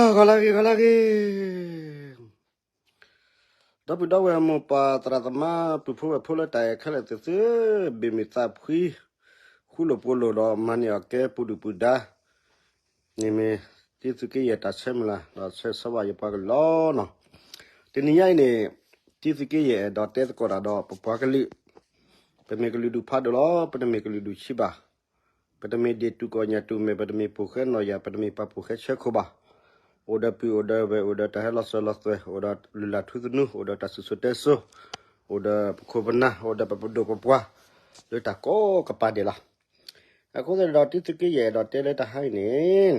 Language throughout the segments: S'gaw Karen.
ဂီၤလၢဂ့ၤ ဂီၤလၢဂ့ၤ, ဒီပုၢ်ဒီဝဲၢ်မိၢ်ပၢ်သရၣ်သမါ ပုၢ်ဖိဝဲၢ်ဖိလၢတၢ်အဲၣ်ခဲလၢာ်သ့ၣ်သု, ဘ့ၣ်မုၢ်သးဖှံ, ဃူလိာ်ဖိးလိာ်ဒီးမၤန့ၢ်အီၣ်ကဲပူၤဒုၣ်ပူၤဒါ န့ၣ်မ့ၢ်တံသုးက့ယဲၢ်တၢ်ဆၢမုၢ်လၢ် ဒီးဆၢဂ့ၤဆၢဝါယပှၤကလုာ်လီၤနီၤ. တနံၤညါအံၤန့ၣ် တံသုးက့ယဲၢ်အဲၣ်ဒိးတဲသကိးတၢ်ဒီးပပှၤကလုာ်, ပမ့ၢ်ကလုာ်ဒူၣ်ဖးဒိၣ်လီၤ, ပတမ့ၢ်ကလုာ်ဒူၣ်ဆံးဘၣ်, ပတမ့ၢ်ဒ့ၣ်တူၢ်ကီၢ်ညၣ်တူၢ်မဲာ်, ပတမ့ၢ်ပိာ်ဃဲနီၢ်ယၤ, ပတမ့ၢ်ပှၤပိာ်ဃဲဆၢခိၣ်ဘၣ်. အိၣ်ဒီးပုၢ်အိၣ်ဒီးဝဲၢ်, အိၣ်ဒီးတၢ်ဟဲလီၤစၢၤလီၤသွဲၣ်, အိၣ်ဒီးလုၢ်လၢ်ထူသနူ, အိၣ်ဒီးတၢ်စံၣ်စိၤတဲစိၤ, အိၣ်ဒီးပခိၣ်ပနၢ်, အိၣ်ဒီးပပဒိၣ်ပပှၢ် လၢတၢ်ကိးကပၤဒဲးလီၤ. အဃိသတးဒီး တံသုးက့ယဲၢ်အဲၣ်ဒိးတဲလၢတဟါအံၤန့ၣ် နီၣ်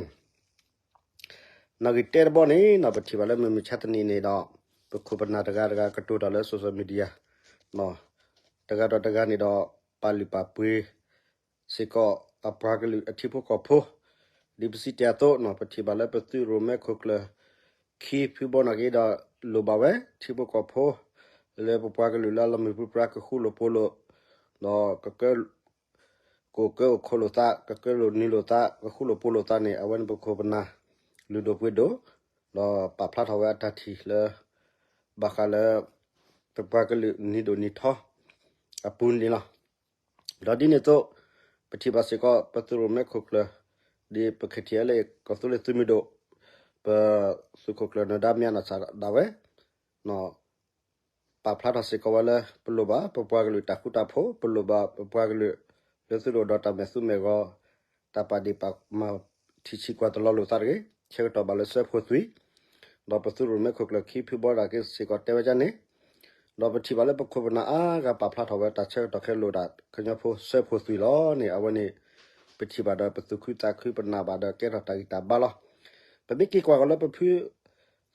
ဂံၢ်တၢတဘီန့ၣ်နီၤ, ပထံၣ်ဘၣ်လၢမုၢ်မဆါတနံၤန့ၣ်ဒီး ပခိၣ်ပနၢ်တဂၤတဂၤကတိၤတၢ်လၢ social media တဂၤဒီးတဂၤန့ၣ်ဒီး ပာ်လုၢ်ပာ်ပှ့ၤစ့ၢ်ကီး အပှၤကလုာ်အထံဖိကီၢ်ဖိ, ဒ်ပစံးတ့ၢ်အသိးနီၤ, ပထံၣ်ဘၣ်လၢပသုးရိၣ်မဲခိၣ်ကျၢၢ် ခံဖုဘီနာ်က့ဒီး လိၣ်ဘၣ်ဝဲ ထံဖိကီၢ်ဖိ လၢပပှၤကလုာ်လၢအလီၤမုၢ်ပြံပြါကဃူလိာ်ဖိးလိာ်, ဒီးကကဲ ကကဲအိၣ်ခိးလိာ်သး, ကကဲလိာ်နံၤလိာ်သး, ကဃူလိာ်ဖိးလိာ်သးန့ၣ် အဝဲန့ၣ်ပခိၣ်ပနၢ် လုၢ်ဒိၣ်ပှ့ၤဒိၣ်, ဒီးပာ်ဖျါထီၣ်ဝဲအတၢ်ထံၣ်လၢ ဘၣ်ဃးလၢ ပပှၤကလုာ်နံၤဒိၣ်နံၤထီ အပူၤန့ၣ်လီၤ. ဒီးဒ်န့ၣ်အသိး ပထံၣ်ဘၣ်စ့ၢ်ကီး ပသုးရိၣ်မဲခိၣ်ကျၢၢ် ဒ်ပ ခ့ထံအဲလ့ ကီၢ်သူလ့ၤသုးမုၢ်ဒိၣ် ပသုးခိၣ်ကျၢၢ်နၢၤဒါမၠးနီၢ်ဆၣ်ဒၣ်ဝဲ ပာ်ဖျါထီၣ်စ့ၢ်ကီးဝဲလၢ ပလိၣ်ဘၣ်ပပှၤကလုာ်တၢ်ဃူတၢ်ဖိး, ပလိၣ်ဘၣ်ပပှၤကလုာ် လၢသုးဒိၣ်ဒီးတၢ်မဲာ်သူမဲာ်ဂီၤ, တၢ်ပာ်ဒ့ၣ်ပာ်မၤထံၣ်ဆံးကွၢ်တလီၤလိာ်သးတဂ့ၤ, ဆၢကတီၢ်ဘၣ်လၢဆၢဖှိၣ်သွံၣ်, ဒီးပသုးရိၣ်မဲခိၣ်ကျၢၢ်ခံဖုဘီဒၣ်က့စ့ၢ်ကီးတဲဝဲဒ်န့ၣ်, ဒီးပထံၣ်ဘၣ်လၢပခိၣ်ပနၢ်အါဂၤပာ်ဖျါထီၣ်ဝဲတၢ်ဆၢကတီၢ်ခဲလၢာ်ဒၣ်ကညီဖိဆၢဖှိၣ်သွံၣ်လီၤန့ၣ် အဝဲန့ၣ် ပထံၣ်ဘၣ်ဒီးပသူၣ်ခုသးခုပနာ်ဘၣ်ဒီးကဲထီၣ်တၢ်ဂံၢ်တၢ်ဘါလီၤ. ပမ့ၢ်က့ၤကွၢ်ကဒီးလၢပဖု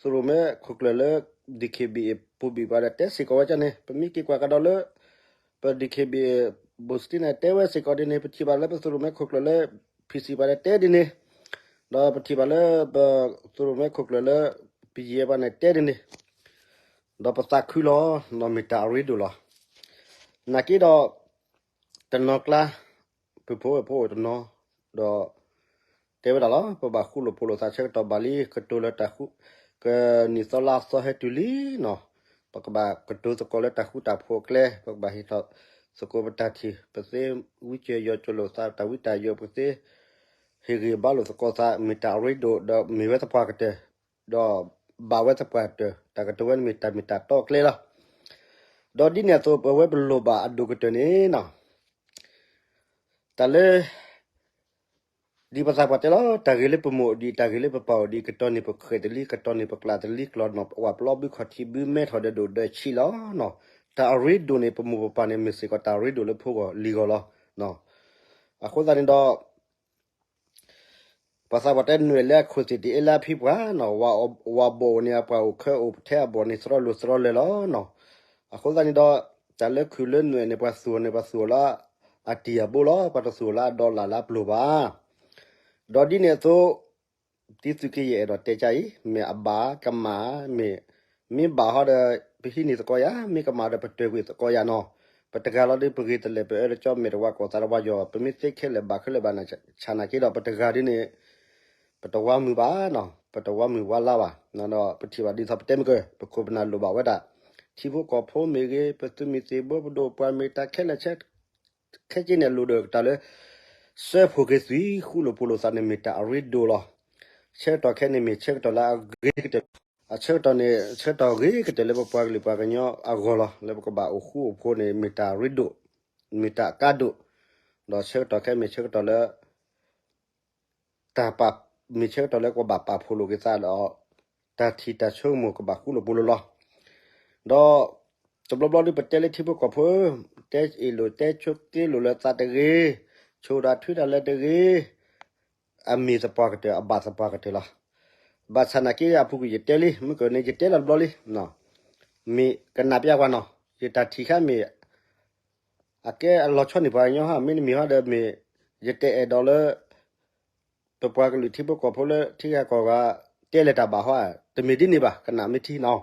သုးရိၣ်မဲခိၣ်ကျၢၢ်လၢ DKBA ပူၤဘံၣ်ပှၤဒီးတဲစ့ၢ်ကီးဝဲဒ်န့ၣ်, ပမ့ၢ်က့ၤကွၢ်ကဒီးလၢ ပ DKBA ဘိၣ်စတံန့ၣ် တဲဝဲစ့ၢ်ကီးဒ်န့ၣ်, ပထံၣ်ဘၣ်လၢပသုးရိၣ်မဲခိၣ်ကျၢၢ်လၢ PC ပှၤဒီးတဲဒ်န့ၣ်, ဒီးပထံၣ်ဘၣ်လၢပသုးရိၣ်မဲခိၣ်ကျၢၢ်လၢ ပယဲၢ်ပှၤန့ၣ်တဲဒ်န့ၣ်, ဒီးပသးခုလီၤ, ဒီးမ့ၢ်တၢ်အရ့ဒိၣ်လီၤ. နာ်က့ဒီး တနီၤကျါ ပုၢ်ဖိဝဲၢ်ဖိအိၣ်တနီၤ ဒီး တဲဝဲဒၣ်လီၤ, ပဘၣ်ဃူလိာ်ဖိးလိာ်သးဆၢကတီၢ်ဘၣ်လံ, ကတိၤလၢတၢ်ဃူ, ကနံၣ်သီလါသီဟဲတုၤလံနီၤ, ပကဘၣ်ကတိၤသကိးလၢတၢ်ဃူတၢ်ဖိးအကျဲ, ပကဘၣ်ဟ့ၣ်ထီၣ်သကိးပတၢ်ထံၣ်, ပသ့ဝံကၢၤယီၤကၠိလိာ်သး တၢ်ဝံတၢ်ယိး ပသ့ ဟ့ၣ်ဂံၢ်ဘါလိာ်သကိးသး မ့ၢ်တၢ်အရ့ဒိၣ် ဒီးမ့ၢ်ဝဲသပှၢ်ကတၢၢ်, ဒီးဘၣ်ဝဲသပှၢ်ကတၢၢ်, တၢ်ကတိၤဝဲန့ၣ်မ့ၢ်တၢ်မ့ၢ်တၢ်တီအကျဲလီၤ. ဒီးဒ်န့ၣ်အသိး ပဝဲပလိၣ်ဘၣ်အဒိၣ်ကတၢၢ်န့ၣ်နီၤ တၢ်လၢ ဒ်ပသးပှၢ်တဲလီၤ, တၢ်ဂ့ၤလၢပမိၢ်အိၣ်ဒံး, တၢ်ဂ့ၤလၢပပၢ်အိၣ်ဒံး, ကတီၤန့ၢ်ပဃဲၢ်တလံ, ကတီၤန့ၢ်ပကျးတလံ, ကျီၢ်နီၣ်ဝၣ်ပျီဘုခီၣ်ထံးဘု မဲထီၣ်ဒီးဒိၣ်ဒီးဆံးလီၤနီၤ. တၢ်အရ့ဒိၣ်န့ၣ် ပမိၢ်ပပၢ်န့ၣ် မ့ၢ်စ့ၢ်ကီးတၢ်ရ့ဒိၣ်လၢဖိဂီၢ်လံၤဂီၢ်လီၤ. အဃိသတးန့ၣ်ဒီး ပှၤသးပှၢ်တဲနွဲၣ်လၢအခိၣ်သ့ၣ်တအ့လၢအဖံပှၢ်နီၤ, ဝၣ်ဘီၣ်အိၣ်န့ၣ် အပှၢ်အိၣ်ခဲအိၣ်, ထဲအဘီၣ်န့ၣ် သရီလိၤသရီလဲၤလီၤနီၤ. အဃိသတးန့ၣ်ဒီး တၢ်လၢခုၣ်လၢနွဲၣ်န့ၣ် ပှၤသူၣ်အီၤန့ၣ် ပှၤသူၣ်အီၤလၢအတံၢ်အဘိလီၤ, ပှၤတသူၣ်အီၤလၢအဒီလၢ်လၢအပျိၢ်ဘၣ်. ဒီးဒ်န့ၣ်အသိး တံသုးက့ယဲၢ်အဲၣ်ဒိးတဲကါအံၤ မ့ၢ်အဘၣ်ကမၣ်မ့ၢ်, မ့ၢ်ဘၣ်ဟီဒီး ပဟံးန့ၢ်သကိးယၤ, မ့ၢ်ကမၣ်ဒီးပတၢၢ်ကွံာ်သကိးယၤနီၤ. ပတဂၤလီၤဒီး ပဂ့ၤတလဲာ် ပအၢတကၠီ မဲာ်တဝါ ကိၢ်သးတဝါယီၤ, ပမ့ၢ်သ့ခဲလၢာ်ဘၣ်ခဲလၢာ်ဘၣ်ဆၣ်နာ်က့ဒီး ပတဂၤဒ်န့ၣ် ပတဝါမုာ်ဘၣ်နီၤ, ပတဝါမုာ်ဝါလါဘၣ်. ဒီးပထံၣ်ဘၣ်ဒ်သိးပတဲမ့ၢ်ကၢၢ် ပခိၣ်ပနၢ်လိၣ်ဘၣ်ဝဲဒၣ် ထံဖိကီၢ်ဖိမ့ၢ်ဂ့ၤ, ပသုးမုၢ်သံၣ်ဘိ ပဒိၣ်ပှၢ်မ့ၢ်တၢ်ခဲလၢာ်ဆဲ ခဲက့န့ၣ် အလိၣ်ဒီးတၢ်လၢ စၢဖှိၣ်က့ၤသွံၣ် ဃူလိာ်ဖိးလိာ်သးန့ၣ် မ့ၢ်တၢ်အရ့ဒိၣ်လီၤ. ဆၢကတီၢ်ခဲန့ၣ် မ့ၢ်ဆၢကတီၢ်လၢအဂ့ၤကတၢၢ်, အဆၢကတီၢ်န့ၣ် ဆၢကတီၢ်ဂ့ၤကတၢၢ်လၢပပှၤကလုာ်ပှၤကညီအဂီၢ်လီၤ. လၢပကဘၣ်အိၣ်ဃူအိၣ်ဖိးန့ၣ် မ့ၢ်တၢ်ရ့ဒိၣ်, မ့ၢ်တၢ်အကါဒိၣ်, ဒီးဆၢကတီၢ်ခဲမ့ၢ်ဆၢကတီၢ်လၢ တၢ်ပာ်, မ့ၢ်ဆၢကတီၢ်လၢကဘၣ်ပာ်ဖှိၣ်လိာ်က့ၤသးဒီး တၢ်ထံၣ်တၢ်ဆိကမိၣ်ကဘၣ်ဃူလိာ်ဖိးလိာ်လီၤ. ဒီး တဘျီဘျီဒ်ပတဲလၢထံဖိကီၢ်ဖိ, တဲအ့ၣ်လိာ်တဲဆိးက့လိာ်လၢသးတဂ့ၤ, ဆိၣ်တၢ်ထုတၢ်လၢတဂ့ၤ, အမ့ၢ်သပှၢ်ကတၢၢ် အဘၣ်သပှၢ်ကတၢၢ်လီၤ. ဘၣ်ဆၣ်နာ်က့အပူၤကွံာ်ယတဲလံ, မ့ၢ်ကန့ၣ် ယတဲလီၤတဘျီလံ, မ့ၢ်ကနၣ်ပျၢ်ကွၢ်နီၤ, ယတၢ်ထံၣ်ခါမ့ၢ် အကဲအလီၤဆီန့ၢ်ပှၤကညီဟါ, မ့တမ့ၢ်ဟီဒီးမ့ၢ် ယတအဲၣ်ဒိးလၢ ပပှၤကလုာ်ထံဖိကီၢ်ဖိလၢထံဂၤကီၢ်ဂၤ တဲလဲၤတၢ်ဘၣ်ဟီဧါ, တမ့ၢ်ဒ်န့ၣ်ဘၣ်, ကနၣ်မ့ၢ်ထံနီၤ.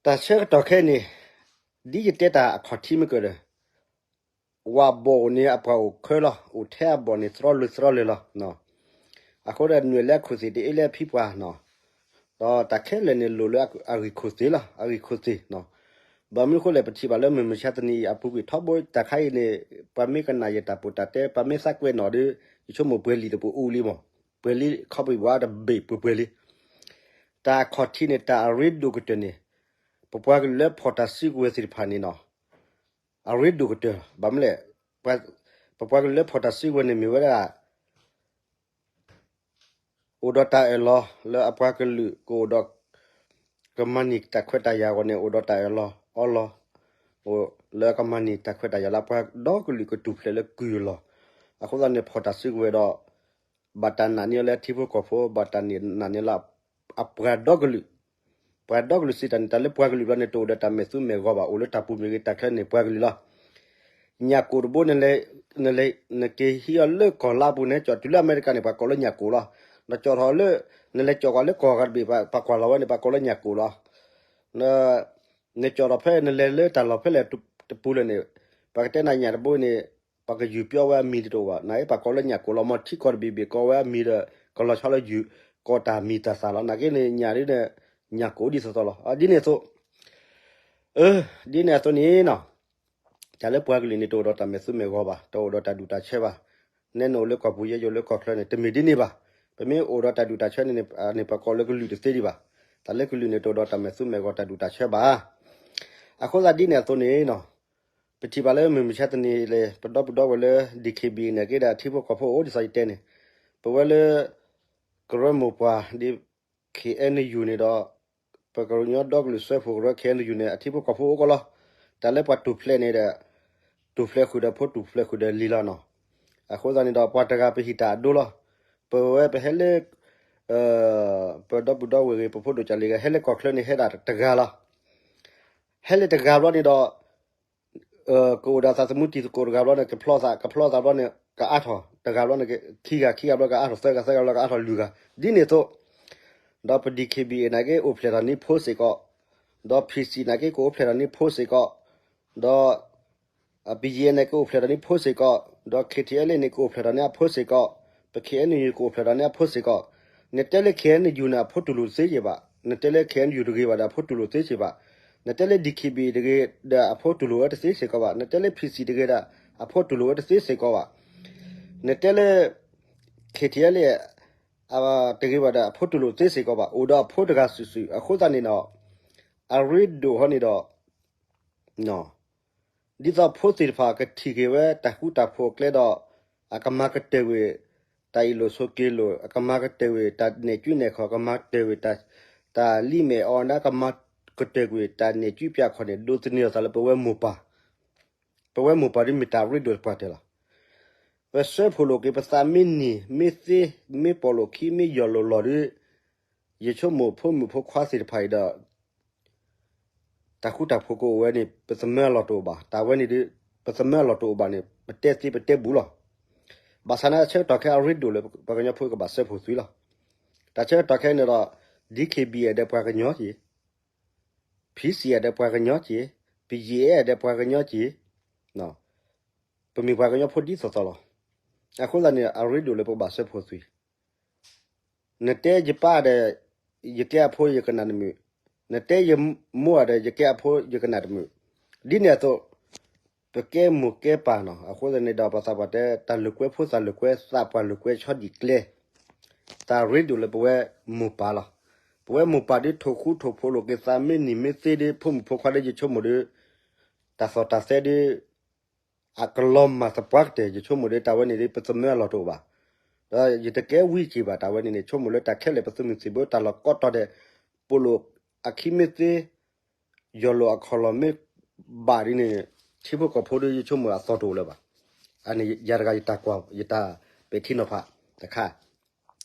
တၢ်ဆၢကတီၢ်ခဲအံၤန့ၣ် ဒ်ယတဲတၢ်အခီၣ်ထံးမ့ၢ်ကဒီး ဝၣ်ဘီၣ်အိၣ်န့ၣ်အပှၤအိၣ်ခဲလီၤ, အိၣ်ထဲအဘီၣ်န့ၣ် သရီလိၤသရီလဲၤလီၤ. အဃိဒီးနွဲၣ်လၢအခိၣ်သ့ၣ်တအ့လၢအဖံပှၢ်နီၤ, ဒီးတၢ်ခဲလၢာ်န့ၣ်လိၣ်လၢအဂံၢ်ခိၣ်သ့ၣ်လီၤ, အဂံၢ်ခိၣ်သ့ၣ်နီၤ. ဘၣ်မနုၤအဃိလဲၣ် ပထံၣ်ဘၣ်လၢမုၢ်မဆါတနံၤအံၤ အပူၤကွံာ်ထီဘိတၢ်ခါအံၤန့ၣ် ပှၤမ့ၢ်ကနၣ်ယတၢ်ပိာ်တၢ်တဲ ပှၤမ့ၢ်သးကွဲးနီၣ်ဒီး ယဆိကမိၣ်ပှဲၤလံာ်တပူၤအူလံမး, ပှဲၤလံခီပှံာ်ဘၣ်တဘ့ၣ်ပှဲၤပှဲၤလံ. တၢ်အခီၣ်ထံးန့ၣ် တၢ်အရ့ဒိၣ်ကတၢၢ်န့ၣ် ပပှၤကလုာ်လၢဖီၣ်တၢ်စုကဝဲၤသ့ၣ်တဖၣ်န့ၣ်နီၤ, အရ့ဒိၣ်ကတၢၢ် ဘၣ်မနုၤလဲၣ်, ပပှၤကလုာ်လၢဖီၣ်တၢ်စုကဝဲၤန့ၣ်မ့ၢ်ဝဲဒၣ် အိၣ်ဒီးတၢ်အၢၣ်လီၤလၢအပှၤကလုာ်ကအိၣ်ဒီး ကမၤန့ၢ်တၢ်ခွဲးတၢ်ယာ်အဂီၢ်န့ၣ် အိၣ်ဒီးတၢ်အၢၣ်လီၤအီလီၤ, အိၣ်လၢကမၤန့ၢ်တၢ်ခွဲးတၢ်ယာ်လၢအပှၤဒီကလုာ်ကထူၣ်ဖျဲးလၢကုၢ်အလီၢ်, အဃိသတးန့ၣ် ဖီၣ်တၢ်စုကဝဲၤဒီး ဘၣ်တၢ်နာ်န့ၢ်အီၤလၢထံဖိကီၢ်ဖိ ဘၣ်တၢ်နာ်န့ၢ်လၢအပှၤဒီကလုာ်, ပှၤဒီကလုာ်စံးတၢ်န့ၣ် တၢ်လၢပှၤကလုာ်ဘျီန့ၣ် တအိၣ်ဒီးတၢ်မဲာ်သူမဲာ်ဂီၤဘၣ်, အိၣ်လၢတၢ်ပူၤမ့ၢ်ဂ့ၤ တၢ်ချၢန့ၣ်ပှၤကလုာ်လီၤ. ညၣ်ကိၣ်တဘိန့ၣ် နလဲၤ နက့ၤဟံးအီၤလၢကီၢ်လါပူၤန့ၣ် ကၠီၣ်တုၤလၢအမဲရကၤန့ၣ် ပှၤကိးလၢညၣ်ကိၣ်လီၤ. နကၠီၣ်ထီၣ်လၢ နလဲၤကၠီၣ်ကွၢ်လၢကီၢ်ဂၤတဘ့ၣ် ပှၤကွၢ်လီၤဝဲန့ၣ် ပှၤကိးလၢညၣ်ကိၣ်လီၤ. နကၠီၣ်ထီၣ်ဖဲ နလဲၤလၢတၢ်လီၢ်ဖဲလဲၣ်တပူၤလဲၣ်န့ၣ် ပှၤကတဲနၤညၣ်တဘိန့ၣ် ပှၤကယုၢ်ပျီဝဲအမံၤတအိၣ်ဘၣ်. နာ်က့ပှၤကိးလၢညၣ်ကိၣ်လီၤ. မ့ၢ်ထံကီၢ်တဘ့ၣ်ဘ့ၣ်ကိးဝဲအမံၤဒီး ကလီၤဆီလၢယုၢ် ကိးတၢ်မံၤတၢ်သၣ်လီၤ. နာ်က့န့ၣ် ညၣ်ဒ်န့ၣ် ညၣ်ကိၣ်ဒ်သိးသိးလီၤ. ဒ်န့ၣ်အသိး အၢ ဒ်န့ၣ်အသိးန့ၣ်နီၤ တၢ်လၢပှၤကလုာ်န့ၣ် တအိၣ်ဒီးတၢ်မဲာ်သူမဲာ်ဂီၤဘၣ်, တအိၣ်ဒီးတၢ်ဒူၣ်တၢ်ဆၢဘၣ်. နဲနအိၣ်လၢကီၢ်ပူၤ ယဲယအိၣ်လၢကီၢ်ချၢန့ၣ် တမ့ၢ်ဒ်န့ၣ်ဘၣ်. ပမ့ၢ်အိၣ်ဒီးတၢ်ဒူၣ်တၢ်ဆၢန့ၣ်န့ၣ် ပကိးလၢကလုာ်တသ့ဒံးဘၣ်. တၢ်လၢကလုာ်န့ၣ် တအိၣ်ဒီးတၢ်မဲာ်သူမဲာ်ဂီၤတၢ်ဒူၣ်တၢ်ဆၢဘၣ်. အဃိသတးဒ်န့ၣ်အသိးန့ၣ်နီၤ ပထံၣ်ဘၣ်လၢမုၢ်မဆါတနံၤလဲၣ် ပဒီပုၢ်ဒီဝဲၢ်လၢ DKBA န့ၣ်က့ဒီး အထံဖိကီၢ်ဖိအိၣ်ဒ်သိးယတဲန့ၣ် ပဝဲလၢ ကရၢမိၢ်ပှၢ်ဒ် KNU န့ၣ်ဒီး ပကညီဒီကလုာ်စၢဖှိၣ်ကရၢ KNU န့ၣ် အထံဖိကီၢ်ဖိအိၣ်ကီးလီၤ. တၢ်လၢပှၤထူၣ်ဖျဲးန့ၣ်ဒီး ထူၣ်ဖျဲးဃုာ်ဒီးဖိ ထူၣ်ဖျဲးဃုာ်ဒီးလံၤလီၤနီၤ. အဃိသတးန့ၣ်ဒီး ပှၤတဂၤပဟံးတၢ်အဒိလီၤ. ပဝဲပဟဲလၢ ပဒီပုၢ်ဒီဝဲၢ်ဂ့ၤ ပဖိဒိၣ်ကၢ်လံၤဂ့ၤ ဟဲလၢကီၢ်ချၢန့ၣ် ဟဲဒၣ်တဂၤလီၤ. ဟဲလၢတဂၤဘျီန့ၣ်ဒီး ကအိၣ်ဒီးသးသမူတံၤသကိးတဂၤဘျီန့ၣ် ကဖျီသး ကဖျီသးဘျီန့ၣ် ကအါထီၣ်တဂၤဘျီန့ၣ် ခံဂၤ ခံဂၤဘျီကအါထီၣ်သၢဂၤ သၢဂၤဘျီကအါထီၣ်လွံၢ်ဂၤ ဒ်န့ၣ်အသိး ဒီးပ DKBA န့ၣ်က့ အိၣ်ဖျဲၣ်ထီၣ်န့ၢ်ဖိစ့ၢ်ကီး, ဒီး PC န့ၣ်က့ ကအိၣ်ဖျဲၣ်ထီၣ်န့ၢ်ဖိစ့ၢ်ကီး, ဒီး BGF န့ၣ် ကအိၣ်ဖျဲၣ်ထီၣ်န့ၢ်ဖိစ့ၢ်ကီး, ဒီး KTLA န့ၣ် ကအိၣ်ဖျဲၣ်ထီၣ်န့ၢ်အဖိစ့ၢ်ကီး, ပ KNU ကအိၣ်ဖျဲၣ်ထီၣ်န့ၢ်အဖိစ့ၢ်ကီး, နတဲလၢ KNU န့ၣ် အဖိတူၢ်လိာ်သ့က့ၤဘၣ်, နတဲလၢ KNU တဂ့ၤဘၣ်ဒီး အဖိတူၢ်လိာ်သ့က့ၤဘၣ်, နတဲလၢ DKBA တဂ့ၤဒီး အဖိတူၢ်လိာ်ဝဲတသ့စ့ၢ်ကီးဘၣ်, နတဲလၢ PC တဂ့ၤဒီး အဖိတူၢ်လိာ်ဝဲတသ့စ့ၢ်ကီးဘၣ်, နတဲလၢ KTLA တဂ့ၤဘၣ်ဒီး အဖိတူၢ်လိာ်သ့စ့ၢ်ကီးဘၣ်, အိၣ်ဒီးအဖိတဂၤစုာ်စုာ်, အဃိသတးန့ၣ်ဒီး အရ့ဒိၣ်ဟီန့ၣ်ဒီး ဒ်သိးဖိသ့ၣ်တဖၣ်ကထံၣ်က့ၤဝဲတၢ်ဃူတၢ်ဖိးအကျဲဒီး အကမၤကတၢၢ်ကွံာ် တၢ်အ့ၣ်လိာ်ဆိးက့လိာ်, အကမၤကတၢၢ်ကွံာ်တၢ်နဲၣ်ကူနဲၣ်ခီၣ်, ကမၤကတၢၢ်ကွံာ် တၢ်လံမဲာ်အီၣ်နါ, ကမၤကတၢၢ်ကွံာ်တၢ်နဲၣ်ကူပၠးခီၣ်န့ၣ် ဒိးသန့ၤအသးလၢပဝဲမိၢ်ပၢ်, ပဝဲမိၢ်ပၢ်ဒ်မ့ၢ်တၢ်ရ့ဒိၣ်တပှၢ်တၢၢ်လီၤ. ပစၢဖှိၣ်လိာ်က့ၤပသးမ့ၢ်နံၤမ့ၢ်သ့, မ့ၢ်ပီၣ်လိာ်ခံ မ့ၢ်ယီၢ်လိာ်လီၢ်ဒီး ယဆိကမိၣ်ဖိမုၣ်ဖိခွါသ့ၣ်တဖၣ်အံၤဒီး တၢ်ဃူတၢ်ဖိးကအိၣ်ဝဲန့ၣ် ပသမၢအလီၢ်တအိၣ်ဘၣ်. တၢ်ဝဲန့ၣ်ဒီး ပသမၢအလီၢ်တအိၣ်ဘၣ်န့ၣ် ပတဲသ့ပတဲဘူးလီၤ. ဘၣ်ဆၣ်န့ၣ် တၢ်ဆၢကတီၢ်ခဲအံၤ အရ့ဒိၣ်လၢပှၤကညီဖိကဘၣ်စၢဖှိၣ်သွံလီၤ. တၢ်ဆၢကတီၢ်ခဲအံၤန့ၣ်ဒီး DKBA ဒီးပှၤကညီက့ၤ, PC ဒီးပှၤကညီက့ၤ, BGF ဒီးပှၤကညီက့ၤ, ပမ့ၢ်ပှၤကညီဖိဒ်သိးသိးလီၤ. အဃိသတးန့ၣ် အရ့ဒိၣ်လၢပကဘၣ်စၢဖှိၣ်သွံ နတဲယပၢ်ဒီး ယကဲအဖိယကနၣ်တမုာ်, နတဲယမိၢ်ဒီး ယကဲအဖိယကနၣ်တမုာ်, ဒ်န့ၣ်အသိး ပကဲမိၢ်ကဲပၢ်နီၤ. အဃိသတးန့ၣ်ဒီး ပှၤသးပှၢ်တဲ တၢ်လိာ်ကွဲဖိသၣ်လိာ်ကွဲ သးပှၢ်လိာ်ကွဲဆီဒံၣ်ကျဲ, တၢ်ရ့ဒိၣ်လၢပဝဲမိၢ်ပၢ်လီၤ. ပဝဲမိၢ်ပၢ်ဒီး ထိၣ်ဃူထိၣ်ဖိးလိာ်က့ၤသးမ့ၢ်နံၤမ့ၢ်သ့ဒီး ဖိမုၣ်ဖိခွါဒီး ယဆိကမိၣ်ဒီး တၢ်သီၣ်တၢ်သဲဒီး အကလီၤမၢ်သပှၢ်ကတၢၢ် ယဆိကမိၣ်ဒီး တၢ်ဝဲန့ၣ်ဒီး ပသမၢအလီၢ်တအိၣ်ဘၣ်. ဒီးယတကဲဝံက့ၤဘၣ် တၢ်ဝဲန့ၣ်န့ၣ် ဆိကမိၣ်လၢတၢ်ခဲလၢာ်ပသုးမုၢ်သံၣ်ဘိ တၢ်လီၢ်ကိးတီၤဒဲး ပိာ်လိာ်အခံမ့ၢ်သ့ ယီၢ်လိာ်အခီၣ်လီၢ်မ့ၢ်ဘၣ်ဒ်န့ၣ် ထံဖိကီၢ်ဖိဒီး ယဆိကမိၣ်အသီၣ်တအိၣ်လၢၤဘၣ်. အန့ၣ်ယၤတဂၤယတၢ်ကွၢ် ယတၢ်ပဲာ်ထံနီၤဖးတခါ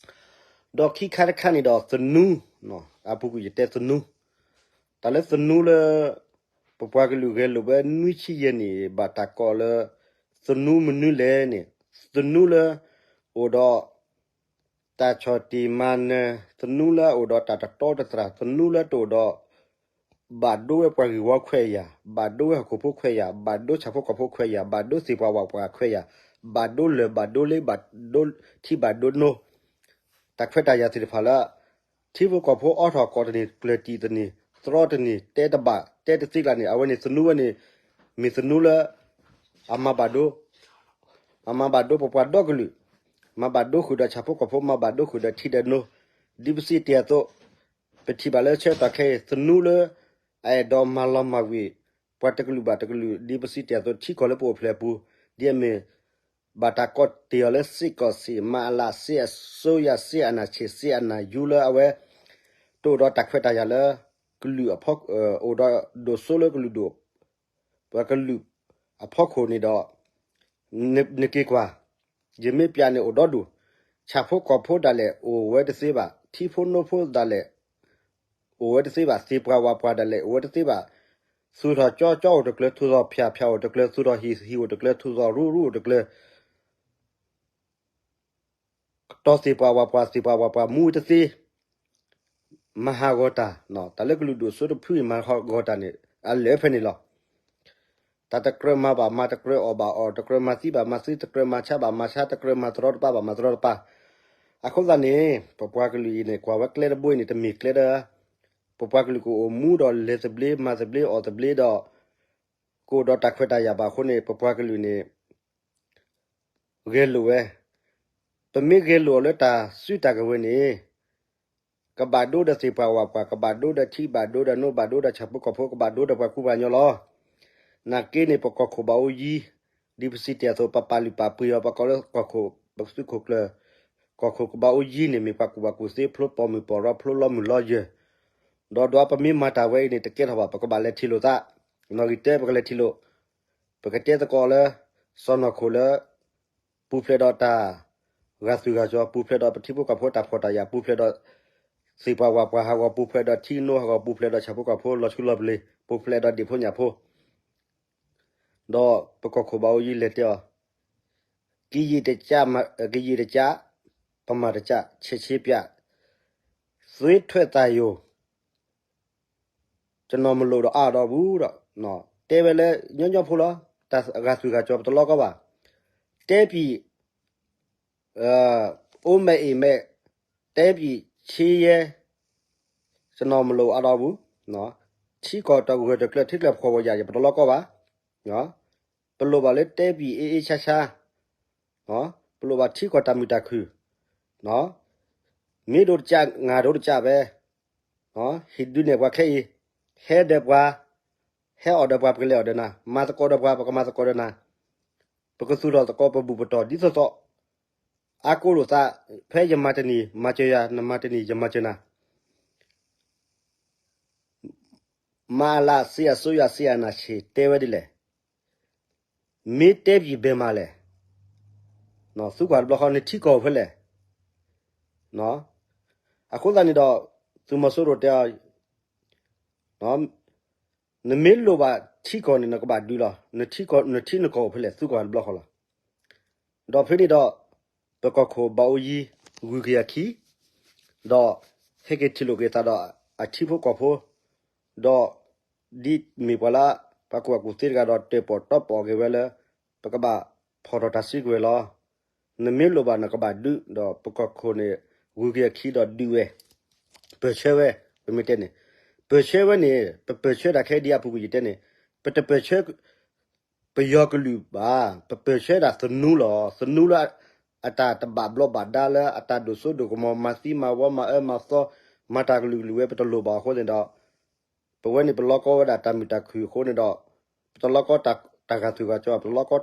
ဒီးခံခါတခါန့ၣ်ဒီးသနူ, အပူၤကွံာ်ယတဲသနူ, တၢ်လၢသနူလၢ ပပှၤကလုာ်ဂဲၤလိာ်ဝဲနွံဆံယဲၢ်နံၣ် ဘၣ်တၢ်ကိးလၢ သနူမနုၤလဲၣ်န့ၣ်, သနူလၢ အိၣ်ဒီး တၢ်ဆီၣ်တံၢ်မၤနၢၤ, သနူလၢအအိၣ်ဒီးတၢ်တတီတတြၢ်, သနူလၢတအိၣ်ဒီး ဘၣ်ဒိဝဲပှၤဂ့ၢ်ဝီခွဲးယာ်, ဘၣ်ဒိဝဲဟီၣ်ခိၣ်ဖိခွဲးယာ်, ဘၣ်ဒိဆၣ်ဖိကီၢ်ဖိခွဲးယာ်, ဘၣ်ဒိသ့ၣ်ပှၢ်ဝၣ်ပှၢ်ခွဲးယာ်, ဘၣ်ဒိလၢၢ်ဘၣ်ဒိလ့ ဘၣ်ဒိထံဘၣ်ဒိနိ, တၢ်ခွဲးတၢ်ယာ်သ့ၣ်တဖၣ်လၢ ထံဖိကီၢ်ဖိအီထီၣ်ကိးတန့ၢ် ကျၢၢ်တံၢ်တန့ၢ် သရီတန့ၢ် တဲတဘၣ် တဲတသ့ကျါန့ၣ် အဝဲန့ၣ်သနူဝဲန့ၣ် မ့ၢ်သနူလၢ အမၤဘၣ်ဒိ အမၤဘၣ်ဒိပပှၤဒီကလုာ်, မၤဘၣ်ဒိဃုာ်ဒီးဆၣ်ဖိကီၢ်ဖိ, မၤဘၣ်ဒိဃုာ်ဒီးထံဒီးနိ, ဒ်ပစံးတ့ၢ်အသိး, ပထံၣ်ဘၣ်လၢဆၢကတီၢ်ခဲအံၤ သနူလၢ အအဲၣ်ဒိးမၤလီၤမၢ်ကွံာ် ပှၤတကလုာ်ဘၣ်တကလုာ် ဒ်ပစံးတ့ၢ်အသိး ထံကီၢ်လၢပအိၣ်ဖျဲၣ်အပူၤ, ဒ်အမ့ၢ် ဘၣ်တၢ်ကိးတ့ၢ်အီၤလၢ စစ်ကောင်စီ, မအလ, စစ်အစိုးရ, စစ်အာဏာရှင်, စစ်အာဏာယူ လၢအဝဲ တအိၣ်ဒီးတၢ်ခွဲးတၢ်ယာ်လၢ ကလုာ်အဖီ အိၣ်ဒီးဒိၣ်စိလၢကလုာ်ဒိၣ် ပှၤကလုာ်အဖီခိၣ်န့ၣ်ဒီး နက့ၤကွၢ်, ယမ့ၢ်ပျးန့ၣ်အိၣ်ဒီဒူၣ်, ဆၣ်ဖိကီၢ်ဖိဒၣ်လဲာ်အိၣ်ဝဲတသ့ဘၣ်, ထံဖိနိဖိဒၣ်လဲာ် အိၣ်ဝဲတသ့ဘၣ်, သ့ၣ်ပှၢ်ဝၣ်ပှၢ်ဒၣ်လဲာ်အိၣ်ဝဲတသ့ဘၣ်, သူၣ်ထီၣ်ကၠီ ကၠီအိၣ်တကျၢၤ, သူၣ်ထီၣ်ဖၠၣ် ဖၠၣ်အိၣ်တကျၢၤ, သူၣ်ထီၣ်ဟံၣ် ဟံၣ်အိၣ်တကျၢၤ, သူၣ်ထီၣ်ရူ ရူအိၣ်တကျၢၤ တီၢ်သ့ၣ်ပှၢ်ဝၣ်ပှၢ် သ့ၣ်ပှၢ်ဝၣ်ပှၢ်မူတသ့, မၤဟးဂီၤတၢ်, တၢ်လၢကလုာ်ဒိၣ်စိတဖုအံၤမၤဟးဂီၤတၢ်န့ၣ် အလၢာ်ဖဲန့ၣ်လီၤ. တၢ်တကြၢးမၤဘၣ်မၤ တကြၢးအီၣ်ဘၣ်အီၣ်, တကြၢးမၤသံဘၣ်မၤသံ, တကြၢးမၤဆါဘၣ်မၤဆါ, တကြၢးမၤတရီတပါဘၣ်မၤတရီတပါ. အဃိသတးန့ၣ် ပပှၤကလုာ်အံၤန့ၣ် ကွၢ်ဝဲကျဲတဘိအံၤန့ၣ် တမ့ၢ်ကျဲဒီး ပပှၤကလုာ်ကအိၣ်မူဒီးလဲၤသဘျ့မၤသဘျ့အီၣ်သဘျ့ဒီး ကအိၣ်ဒီးတၢ်ခွဲးတၢ်ယာ်ဘၣ်အဃိန့ၣ် ပပှၤကလုာ်န့ၣ် ဂဲၤလိာ်ဝဲ, ပမ့ၢ်ဂဲၤလိာ်အီၤလၢတၢ်စုတၢ်ကဝဲၤန့ၣ် ကဘၣ်ဒိဒီးသ့ၣ်ပှၢ်ဝၣ်ပှၢ်, ကဘၣ်ဒိဒီးထံ, ဘၣ်ဒိဒီးနိ, ဘၣ်ဒိဒီးဆၣ်ဖိကီၢ်ဖိ, ကဘၣ်ဒိဒီးပှၤကူပှၤကညီလီၤ. နာ်က့န့ၣ် ပကီၢ်ခိၣ်ဘၣ်အိၣ်ယံၤ, ဒ်ပစံးတ့ၢ်အသိး ပပာ်လုၢ်ပာ်ပှ့ၤအီၤ ပကိးလၢကီၢ်ခိၣ်, ပသုးခိၣ်ကျၢၢ်, ကီၢ်ခိၣ်ကဘၣ်အိၣ်ယံၤန့ၣ် မ့ၢ်ပှၤကူၣ်ဘၣ်ကူၣ်သ့, ဖျိပိာ်မုၣ်ပိာ်ရီ, ဖျိလီမုၢ်လီယၢၢ်, ဒီးဒွးပမ့ၢ်မၤတၢ်ဝဲအံၤန့ၣ် တကဲထီၣ်ဘၣ်, ပကဘၣ်လဲၤထံၣ်လိာ်သး, နီၣ်ဂံၢ်တၢ ပကလဲၤထံၣ်လိာ်, ပကတဲသကိးလၢ စီၢ်နီၤခိၣ်လၢ ပူၤဖျဲးဒီးတၢ် ဂာ်သူၣ်ဂာ်ကၠီ, ပူၤဖျဲးဒီးပထံဖိကီၢ်ဖိတၢ်ဖှီၣ်တၢ်ယာ်, ပူၤဖျဲးဒီး သ့ၣ်ပှၢ်ဝၣ်ပှၢ်ဟးဂီၤ, ပူၤဖျဲးဒီးထံနိဟးဂီၤ, ပူၤဖျဲးဒီးဆၣ်ဖိကီၢ်ဖိလီၤဆူလီၤပလ့ၤ, ပူၤဖျဲးဒီးဒ့ၣ်ဖိညၣ်ဖိ, ဒီးပကီၢ်ခိၣ်ဘၣ်အိၣ်ယံၤလဲၤတဲအီၤ, ကယံာ်တကး, ကယံာ်တကး, ပမၤတကး, ဆဲးဆ့ပျး, သွေးထွက်သံယို ကျွန်တော်မလိုတော့အါတော့ဘူးဒီး တဲဝဲလၢညီညီဖိလီၤ. တၢ်ဂာ်သူၣ်ဂာ်ကၠီပတလီကီဘၣ်. တဲပြီ အိုးမဲ့အိမ်မဲ့, တဲပြီ ဆင်းရဲ, ကျွန်တော်မလိုအပ်တော့ဘူး. ထံကီၢ်တဂၢၢ်တကျၢၤ ထံကျၢၢ်ဖှီၣ်ဝီၤယာ် ယပတလီကီဘၣ်. ပလိၣ်ဘၣ်လၢတဲပြီ အေးအေးချမ်းချမ်း, ပလိၣ်ဘၣ်ထံကီၢ်တၢ်မုာ်တၢ်ခုၣ်, မ့ၢ်ဒိတကး ငါဒိတကးဖဲ ဟ့ၣ်ဒုးနဲၣ်ပှၤခဲအံၤ, ဟဲဒီးပှၤ, ဟဲအီၣ်ဒီးပှၤ ပကလဲၤအီၣ်ဒီးနၤ, မၤသကိးဒီးပှၤ ပကမၤသကိးဒီးနၤ, ပကသူၣ်ထီၣ်သကိးပဘူၣ်ပတီၢ်ဒ်သိးသိး, အါကိးလိာ်သး, ဖဲယမၤတနံၤ မၤစၢၤယၤ, နမၤတနံၤ ယမၤစၢၤနၤ. မအလ စစ်အစိုးရ စစ်အာဏာရှင် တဲဝဲဒ်လဲၣ်. မ့ၢ်တဲပြီဘယ်မှာလဲၣ်. သုကွၢ်တဘျီဃီ နထံကီၢ်အိၣ်ဖဲလဲၣ်. အဃိသတးန့ၣ်ဒီး သုးမီၤစိရိၤတဲအီၤ, နမ့ၢ်လိၣ်ဘၣ်ထံကီၢ်န့ၣ် နကဘၣ်ဒုးလီၤ. နထံနကီၢ်အိၣ်ဖဲလဲၣ် သုကွၢ်တဘျီဃီလီၤ. ဒီးဖဲန့ၣ်ဒီး ပကီၢ်ခိၣ်ဘၣ်အိၣ်ယံၤ ဂုၤက့ၤအခံ, ဒီးဟဲက့ၤထံၣ်လိာ်က့ၤသးဒီးအထံဖိကီၢ်ဖိ, ဒီးဒ်မ့ၢ်ပှၤလၢ ပှၤကူၣ်ဘၣ်ကူၣ်သ့တဂၤဒီး တၢၣ်ပီၣ်တီပီၣ်က့ၤဝဲလၢ ပကဘၣ်ဖီၣ်ထီၣ်တၢ်စုကဝဲၤလီၤ. နမ့ၢ်လိၣ်ဘၣ်နကဘၣ်ဒုး, ဒီးပကီၢ်ခိၣ်န့ၣ် ဂုၤက့ၤအခံဒီးဒုးဝဲ, ပၢၢ်ဆၢဝဲ, ပမ့ၢ်တဲန့ၣ်, ပၢၢ်ဆၢဝဲန့ၣ် ပပၢၢ်ဆၢတၢ်ခဲအံၤဒ်အပူၤကွံာ်ယတဲန့ၣ်, ပတပၢၢ်ဆၢ ပယီၤကလုာ်ဘၣ်, ပပၢၢ်ဆၢဒၣ်သနူလီၤ. သနူလၢအတၢ်တဘၣ်ဘျီးဘၣ်ဒါ လၢအတၢ်ဒိၣ်စိဒိၣ်ကမီၤ မၤသံမၤဝီ မၤအၢမၤသီ မၤတၢ်ကလုာ်ကလုာ်ဝဲ ပတလိၣ်ဘၣ်အဃိန့ၣ်ဒီး ပဝဲန့ၣ်ပလီကီဝဲဒၣ်တၢ်မုာ်တၢ်ခုၣ်အဃိန့ၣ်ဒီး ပတလီကီတၢ်ဂာ်သူၣ်ဂာ်ကၠီ, ပတလီ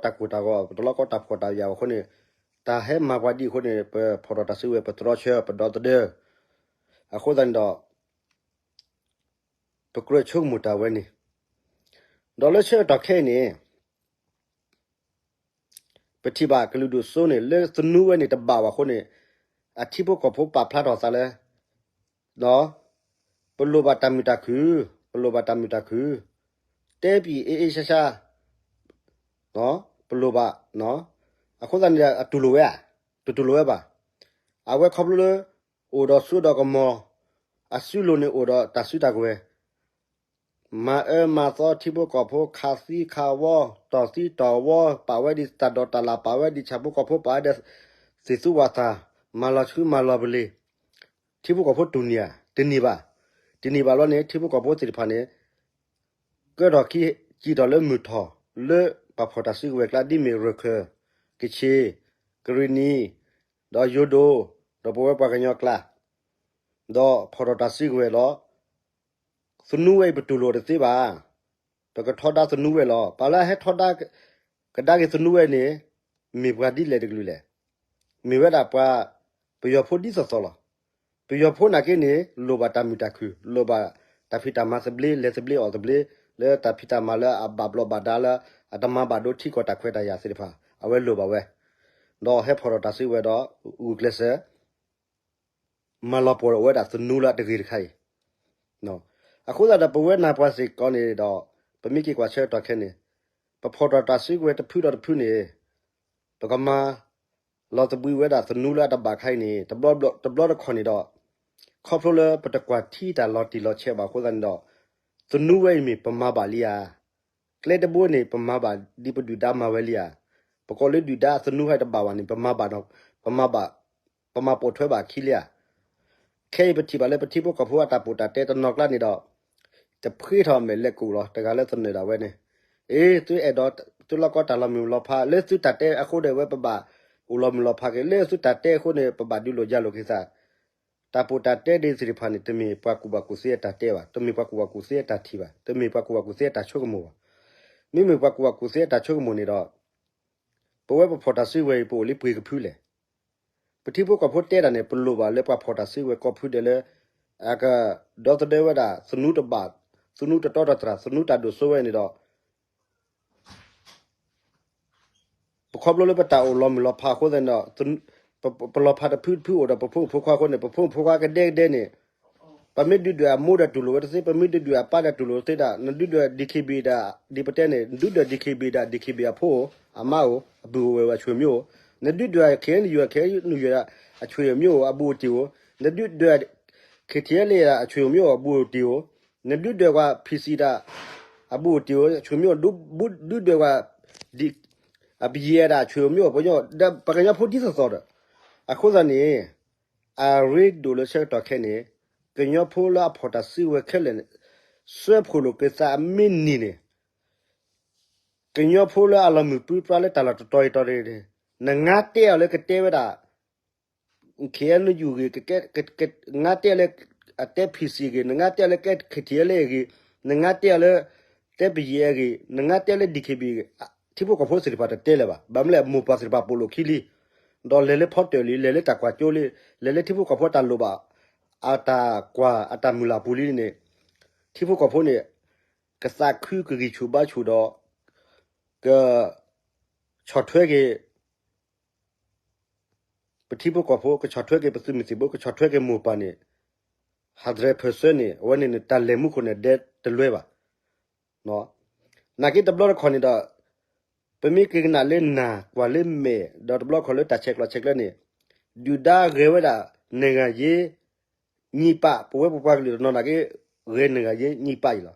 ကီတၢ်ကိၢ်တၢ်ဂီၤ, ပတလီကီတၢ်ဖှီၣ်တၢ်ယာ်အဃိန့ၣ်, တၢ်ဟဲမၤပှၤဒ်အဃိန့ၣ် ပဖီၣ်ထီၣ်တၢ်စုကဝဲၤ ပတြီဆၢ ပဒီသဒၢ. အဃိသတးန့ၣ်ဒီး ပကြၢးဆိကမိၣ်တၢ်ဝဲန့ၣ်, ဒီးလၢဆၢကတီၢ်ခဲအံၤန့ၣ် ပထံၣ်ဘၣ်ကလုာ်ဒိၣ်စိန့ၣ် လၢသနူဝဲန့ၣ်တဘၣ်ဘၣ်အဃိန့ၣ်, အထံဖိကီၢ်ဖိပာ်ဖျါထီၣ်သးလၢ ပလိၣ်ဘၣ်တၢ်မုာ်တၢ်ခုၣ်, ပလိၣ်ဘၣ်တၢ်မုာ်တၢ်ခုၣ်, တဲပံၤအ့ၣ်အ့ၣ်ဆါဆါ, ပလိၣ်ဘၣ်, အဃိသတးန့ၣ် အတူၢ်လိာ်ဝဲဧါ, တတူၢ်လိာ်ဝဲဘၣ်. အဝဲခီဖျိလၢ အိၣ်ဒီးစိဒီးကမီၤ, အစုလိၤန့ၣ်အိၣ်ဒီးတၢ်စုတၢ်ကဝဲၤ မၤအၢမၤသီထံဖိကီၢ်ဖိ ခးသံခးဝီ, တီၢ်သံတီၢ်ဝီ, ပာ်ဝဲဒ်တၢ်ဒိးတၢ်လၢ်, ပာ်ဝဲဒ်ဆၣ်ဖိကီၢ်ဖိ, ပာ်ဝဲဒ်သ့ၣ်သူဝၣ်သၣ်, မၤလီၤဆှုမၤလီၤပလ့ၤ, ထံဖိကီၢ်ဖိတူၢ်န့ၢ်ဧါ, တန့ၢ်ဘၣ်. တန့ၢ်ဘၣ်လီၤန့ၣ် ထံဖိကီၢ်ဖိသ့ၣ်တဖၣ်န့ၣ် ကၢထီၣ်ခံ စံၣ်ထီၣ်လၢမုၢ်ထီၣ် လၢပှၤဖီၣ်တၢ်စုကဝဲၤကျါ ဒ်မ့ၢ်ရခၢၣ်, ကခ့ၣ်, ကရံၣ်နံၤ, ဒီးယိၤဒိၣ်, ဒီးပဝဲပှၤကညီကျါ, ဒီးဖီၣ်ထီၣ်တၢ်စုကဝဲၤလီၤ. သနူဝဲအံၤပတူၢ်လိာ်တသ့ဘၣ်. ပကထီဒါသနူဝဲလီၤ. ပှၤလၢအဟဲထီဒါကဒါက့ၤသနူဝဲန့ၣ် မ့ၢ်ပှၤဒ်လဲၣ်တကလုာ်လဲၣ်. မ့ၢ်ဝဲဒၣ်ပှၤပယီၤဖိဒ်သိးသိးလီၤ. ပယီၤဖိနာ်က့န့ၣ် လိၣ်ဘၣ်တၢ်မုာ်တၢ်ခုၣ်, လိၣ်ဘၣ်တၢ်ဖံးတၢ်မၤသဘျ့ လဲၤသဘျ့အီၣ်သဘျ့, လၢတၢ်ဖံးတၢ်မၤလၢအဘၣ်ဘျီးဘၣ်ဒါလၢ အတမၤဘၣ်ဒိထံကီၢ်တၢ်ခွဲးတၢ်ယာ်သ့ၣ်တဖၣ် အဝဲလိၣ်ဘၣ်ဝဲ, ဒီးဟဲဖီၣ်ထီၣ်တၢ်စုကဝဲၤဒီး ဂုာ်ကျဲးစၢး မၤလီၤပှီၢ်ဝဲဒၣ်သနူလၢအတဂ့ၤတခါအံၤ. အဃိသတးဒီးပဝဲနၢ်ပှၤစ့ၢ်ကီးန့ၣ်ဒီး ပမ့ၢ်က့ၤကွၢ်ဆၢကတီၢ်ခဲအံၤန့ၣ် ပဖီၣ်ထီၣ်တၢ်စုကဝဲၤတဖုဒီးတဖုန့ၣ် ပကမၤလီၤသဘှံးဝဲဒၣ်သနူလၢအတဘၣ်ခါအံၤန့ၣ် တဘျီတခီၣ်န့ၣ်ဒီး ခီဖျိလၢပတကွၢ်ထံတၢ်လီၤတံၢ်လီၤဆဲးဘၣ်အဃိသတးန့ၣ်ဒီး သနူဝဲအံၤမ့ၢ်ပမၤဘၣ်လံဧါ. ကျဲတဘိန့ၣ် ပမၤဘၣ်ဒ်ပဒုၣ်ဒါမၤဝဲလံဧါ. ပကိးလၢဒုၣ်ဒါအသနူဟဲတဘၣ်ဘၣ်န့ၣ် ပမၤဘၣ်ဒီး ပမၤဘၣ် ပမၤပိာ်ထွဲဘၣ်ခံလံဧါ. ခဲအံၤပထံၣ်ဘၣ်လၢပထံဖိကီၢ်ဖိအတၢ်ပီးတၢ်တဲတနီၤကျါန့ၣ်ဒီး တဖှ့ထီၣ်မဲာ်လဲၤကူၣ်လီၤ တဂၤလၢသနၢၣ်ဒၣ်ဝဲန့ၣ်, အ့ သုအဲၣ်ဒိး သုလီၢ်ကီတၢ်လီၤမုၢ်လီၤဖး လၢသုတၢ်တဲအဃိဒီးဝဲပဘၣ်အိၣ်လီၤမုၢ်လီၤဖးက့ၤ လၢသုတၢ်တဲအဃိန့ၣ် ပဘၣ်ဒုးလိာ်ယၤလိာ်က့ၤသး တၢ်ပီးတၢ်တဲဒ်သ့ၣ်တဖၣ်န့ၣ် တမ့ၢ်ပှၤကူၣ်ဘၣ်ကူၣ်သ့အတၢ်တဲဘၣ်, တမ့ၢ်ပှၤကူၣ်ဘၣ်ကူၣ်သ့အတၢ်ထံၣ်ဘၣ်, တမ့ၢ်ပှၤကူၣ်ဘၣ်ကူၣ်သ့အတၢ်ဆိကမိၣ်ဘၣ်. မ့မ့ၢ်ပှၤကူၣ်ဘၣ်ကူၣ်သ့အတၢ်ဆိကမိၣ်န့ၣ်ဒီး ပဝဲပဖီၣ်တၢ်စုကဝဲၤအံၤ ပအိၣ်လံပှဲၤကဖုလဲၣ်. ပထံဖိကီၢ်ဖိတဲတၢ်န့ၣ် ပလိၣ်ဘၣ်လၢပှၤဖီၣ်တၢ်စုကဝဲၤကိးဖုဒဲးလၢ အကဒီသဒၢဝဲဒၣ်သနူတဘၣ်, သနူတတီတတြၢ်, သနူတၢ်ဒိၣ်စိဝဲန့ၣ်ဒီး ပခီဖျိလၢပတၢ်အိၣ်လီၤမုၢ်လီၤဖးအဃိသတးန့ၣ်ဒီး ပလီၤဖးတဖုတဖုအိၣ်ဒီးပဖိမုၣ်ဖိခွါအဃိန့ၣ် ပဖိမုၣ်ဖိခွါကဒဲကဒဲန့ၣ် ပမ့ၢ်ဒုးဒွဲၣ်အမိၢ်ဒီးတူၢ်လိာ်ဝဲတသ့, ပမ့ၢ်ဒုးဒွဲၣ်အပၢ်ဒီးတူၢ်လိာ်တသ့ဒၣ်, နဒုးဒွဲၣ် DKBA ဒၣ် ဒ်ပတဲန့ၣ် နဒုးဒွဲၣ် DKBA ဒၣ် DKBA အဖိဧိၤ, အမါဧိၤ, အပုၢ်ဧိၤဝဲၢ်အဆွေမျိုးဧိၤ, နဒုးဒွဲၣ် KNU KNU အဆွေမျိုးဧိၤ အဘူးအတံၢ်ဧိၤ, နဒုးဒွဲၣ် KTLA အဆွေမျိုးဧိၤ အဘူးအတံၢ်ဧိၤ, နဒုးဒွဲၣ်ကွၢ် PC ဒၣ် အဘူးအတံၢ်ဧိၤ အဆွေမျိုးဧိၤ, ဒုးဒွဲၣ်ကွၢ် အပယဲၢ်ဒၣ်အဆွေမျိုးဧိၤ ပှၤကညီဖိဒ်သိးသိးဒီး အဃိသတးန့ၣ် အရ့ဒိၣ်လၢဆၢကတီၢ်ခဲအံၤန့ၣ် ကညီဖိလၢအဖီၣ်တၢ်စုကဝဲၤခဲလၢာ်န့ၣ် စၢဖှိၣ်လိာ်က့ၤသးအမ့ၢ်နံၤန့ၣ် ကညီဖိလၢအလီၤမုၢ်ပြံပြါလၢတၢ်လီၢ်တတီၤအံၤတီၤန့ၣ် နငါတဲအီၤလၢကတဲဝဲဒၣ် KNU ဂ့ၤ, နငါတဲအီၤလၢအတဲ PC ဂ့ၤ, နငါတဲအီၤလၢကဲ KTLA ဂ့ၤ, နငါတဲအီၤလၢတဲပယဲၢ်ဂ့ၤ, နငါတဲအီၤလၢ DKBA ဂ့ၤ, ထံဖိကီၢ်ဖိသ့ၣ်တဖၣ်တတဲလၢၤဘၣ်. ဘၣ်မနုၤလဲၣ် မိၢ်ပၢ်သ့ၣ်တဖၣ်ပိာ်လိာ်ခံလံ, ဒီးလဲၤလၢဖီတၢၣ်လံ, လဲၤလၢတၢ်ကွၢ်ကၠိလံ, လဲၤလၢထံဖိကီၢ်ဖိတၢ်လိၣ်ဘၣ် အတၢ်ကွၢ်အတၢ်မုၢ်လၢ်ပူၤလံန့ၣ် ထံဖိကီၢ်ဖိန့ၣ် ကသးခုကဂံၢ်ဆူၣ်ဘါဆူၣ်ဒီး က ဆီၣ်ထွဲက့ၤ ပထံဖိကီၢ်ဖိ, ကဆီၣ်ထွဲက့ၤပသုးမုၢ်သံၣ်ဘိ, ကဆီၣ်ထွဲက့ၤမိၢ်ပၢ်န့ၣ် hundred percent န့ၣ် အဝဲန့ၣ်န့ၣ် တၢ်လဲၤမူခိၣ်န့ၣ်ဒဲတလွဲဘၣ်. နာ်က့တဘျီတခီၣ်န့ၣ်ဒီး ပမ့ၢ်က့ၤကနၣ်လၢနၢ်ကွၢ်လၢမဲာ် ဒီးတဘျီတခီၣ်လၢတၢ်ဆဲးကျိးဆဲးကျၢန့ၣ် ဒုၣ်ဒါဂဲၤဝဲဒၣ် နိုင်ငံရေး ညီပၢ်, ပဝဲပပှၤကလုာ်တနီၤနာ်က့ ဂဲၤ နိုင်ငံရေး ညီပၢ် အံၤလီၤ.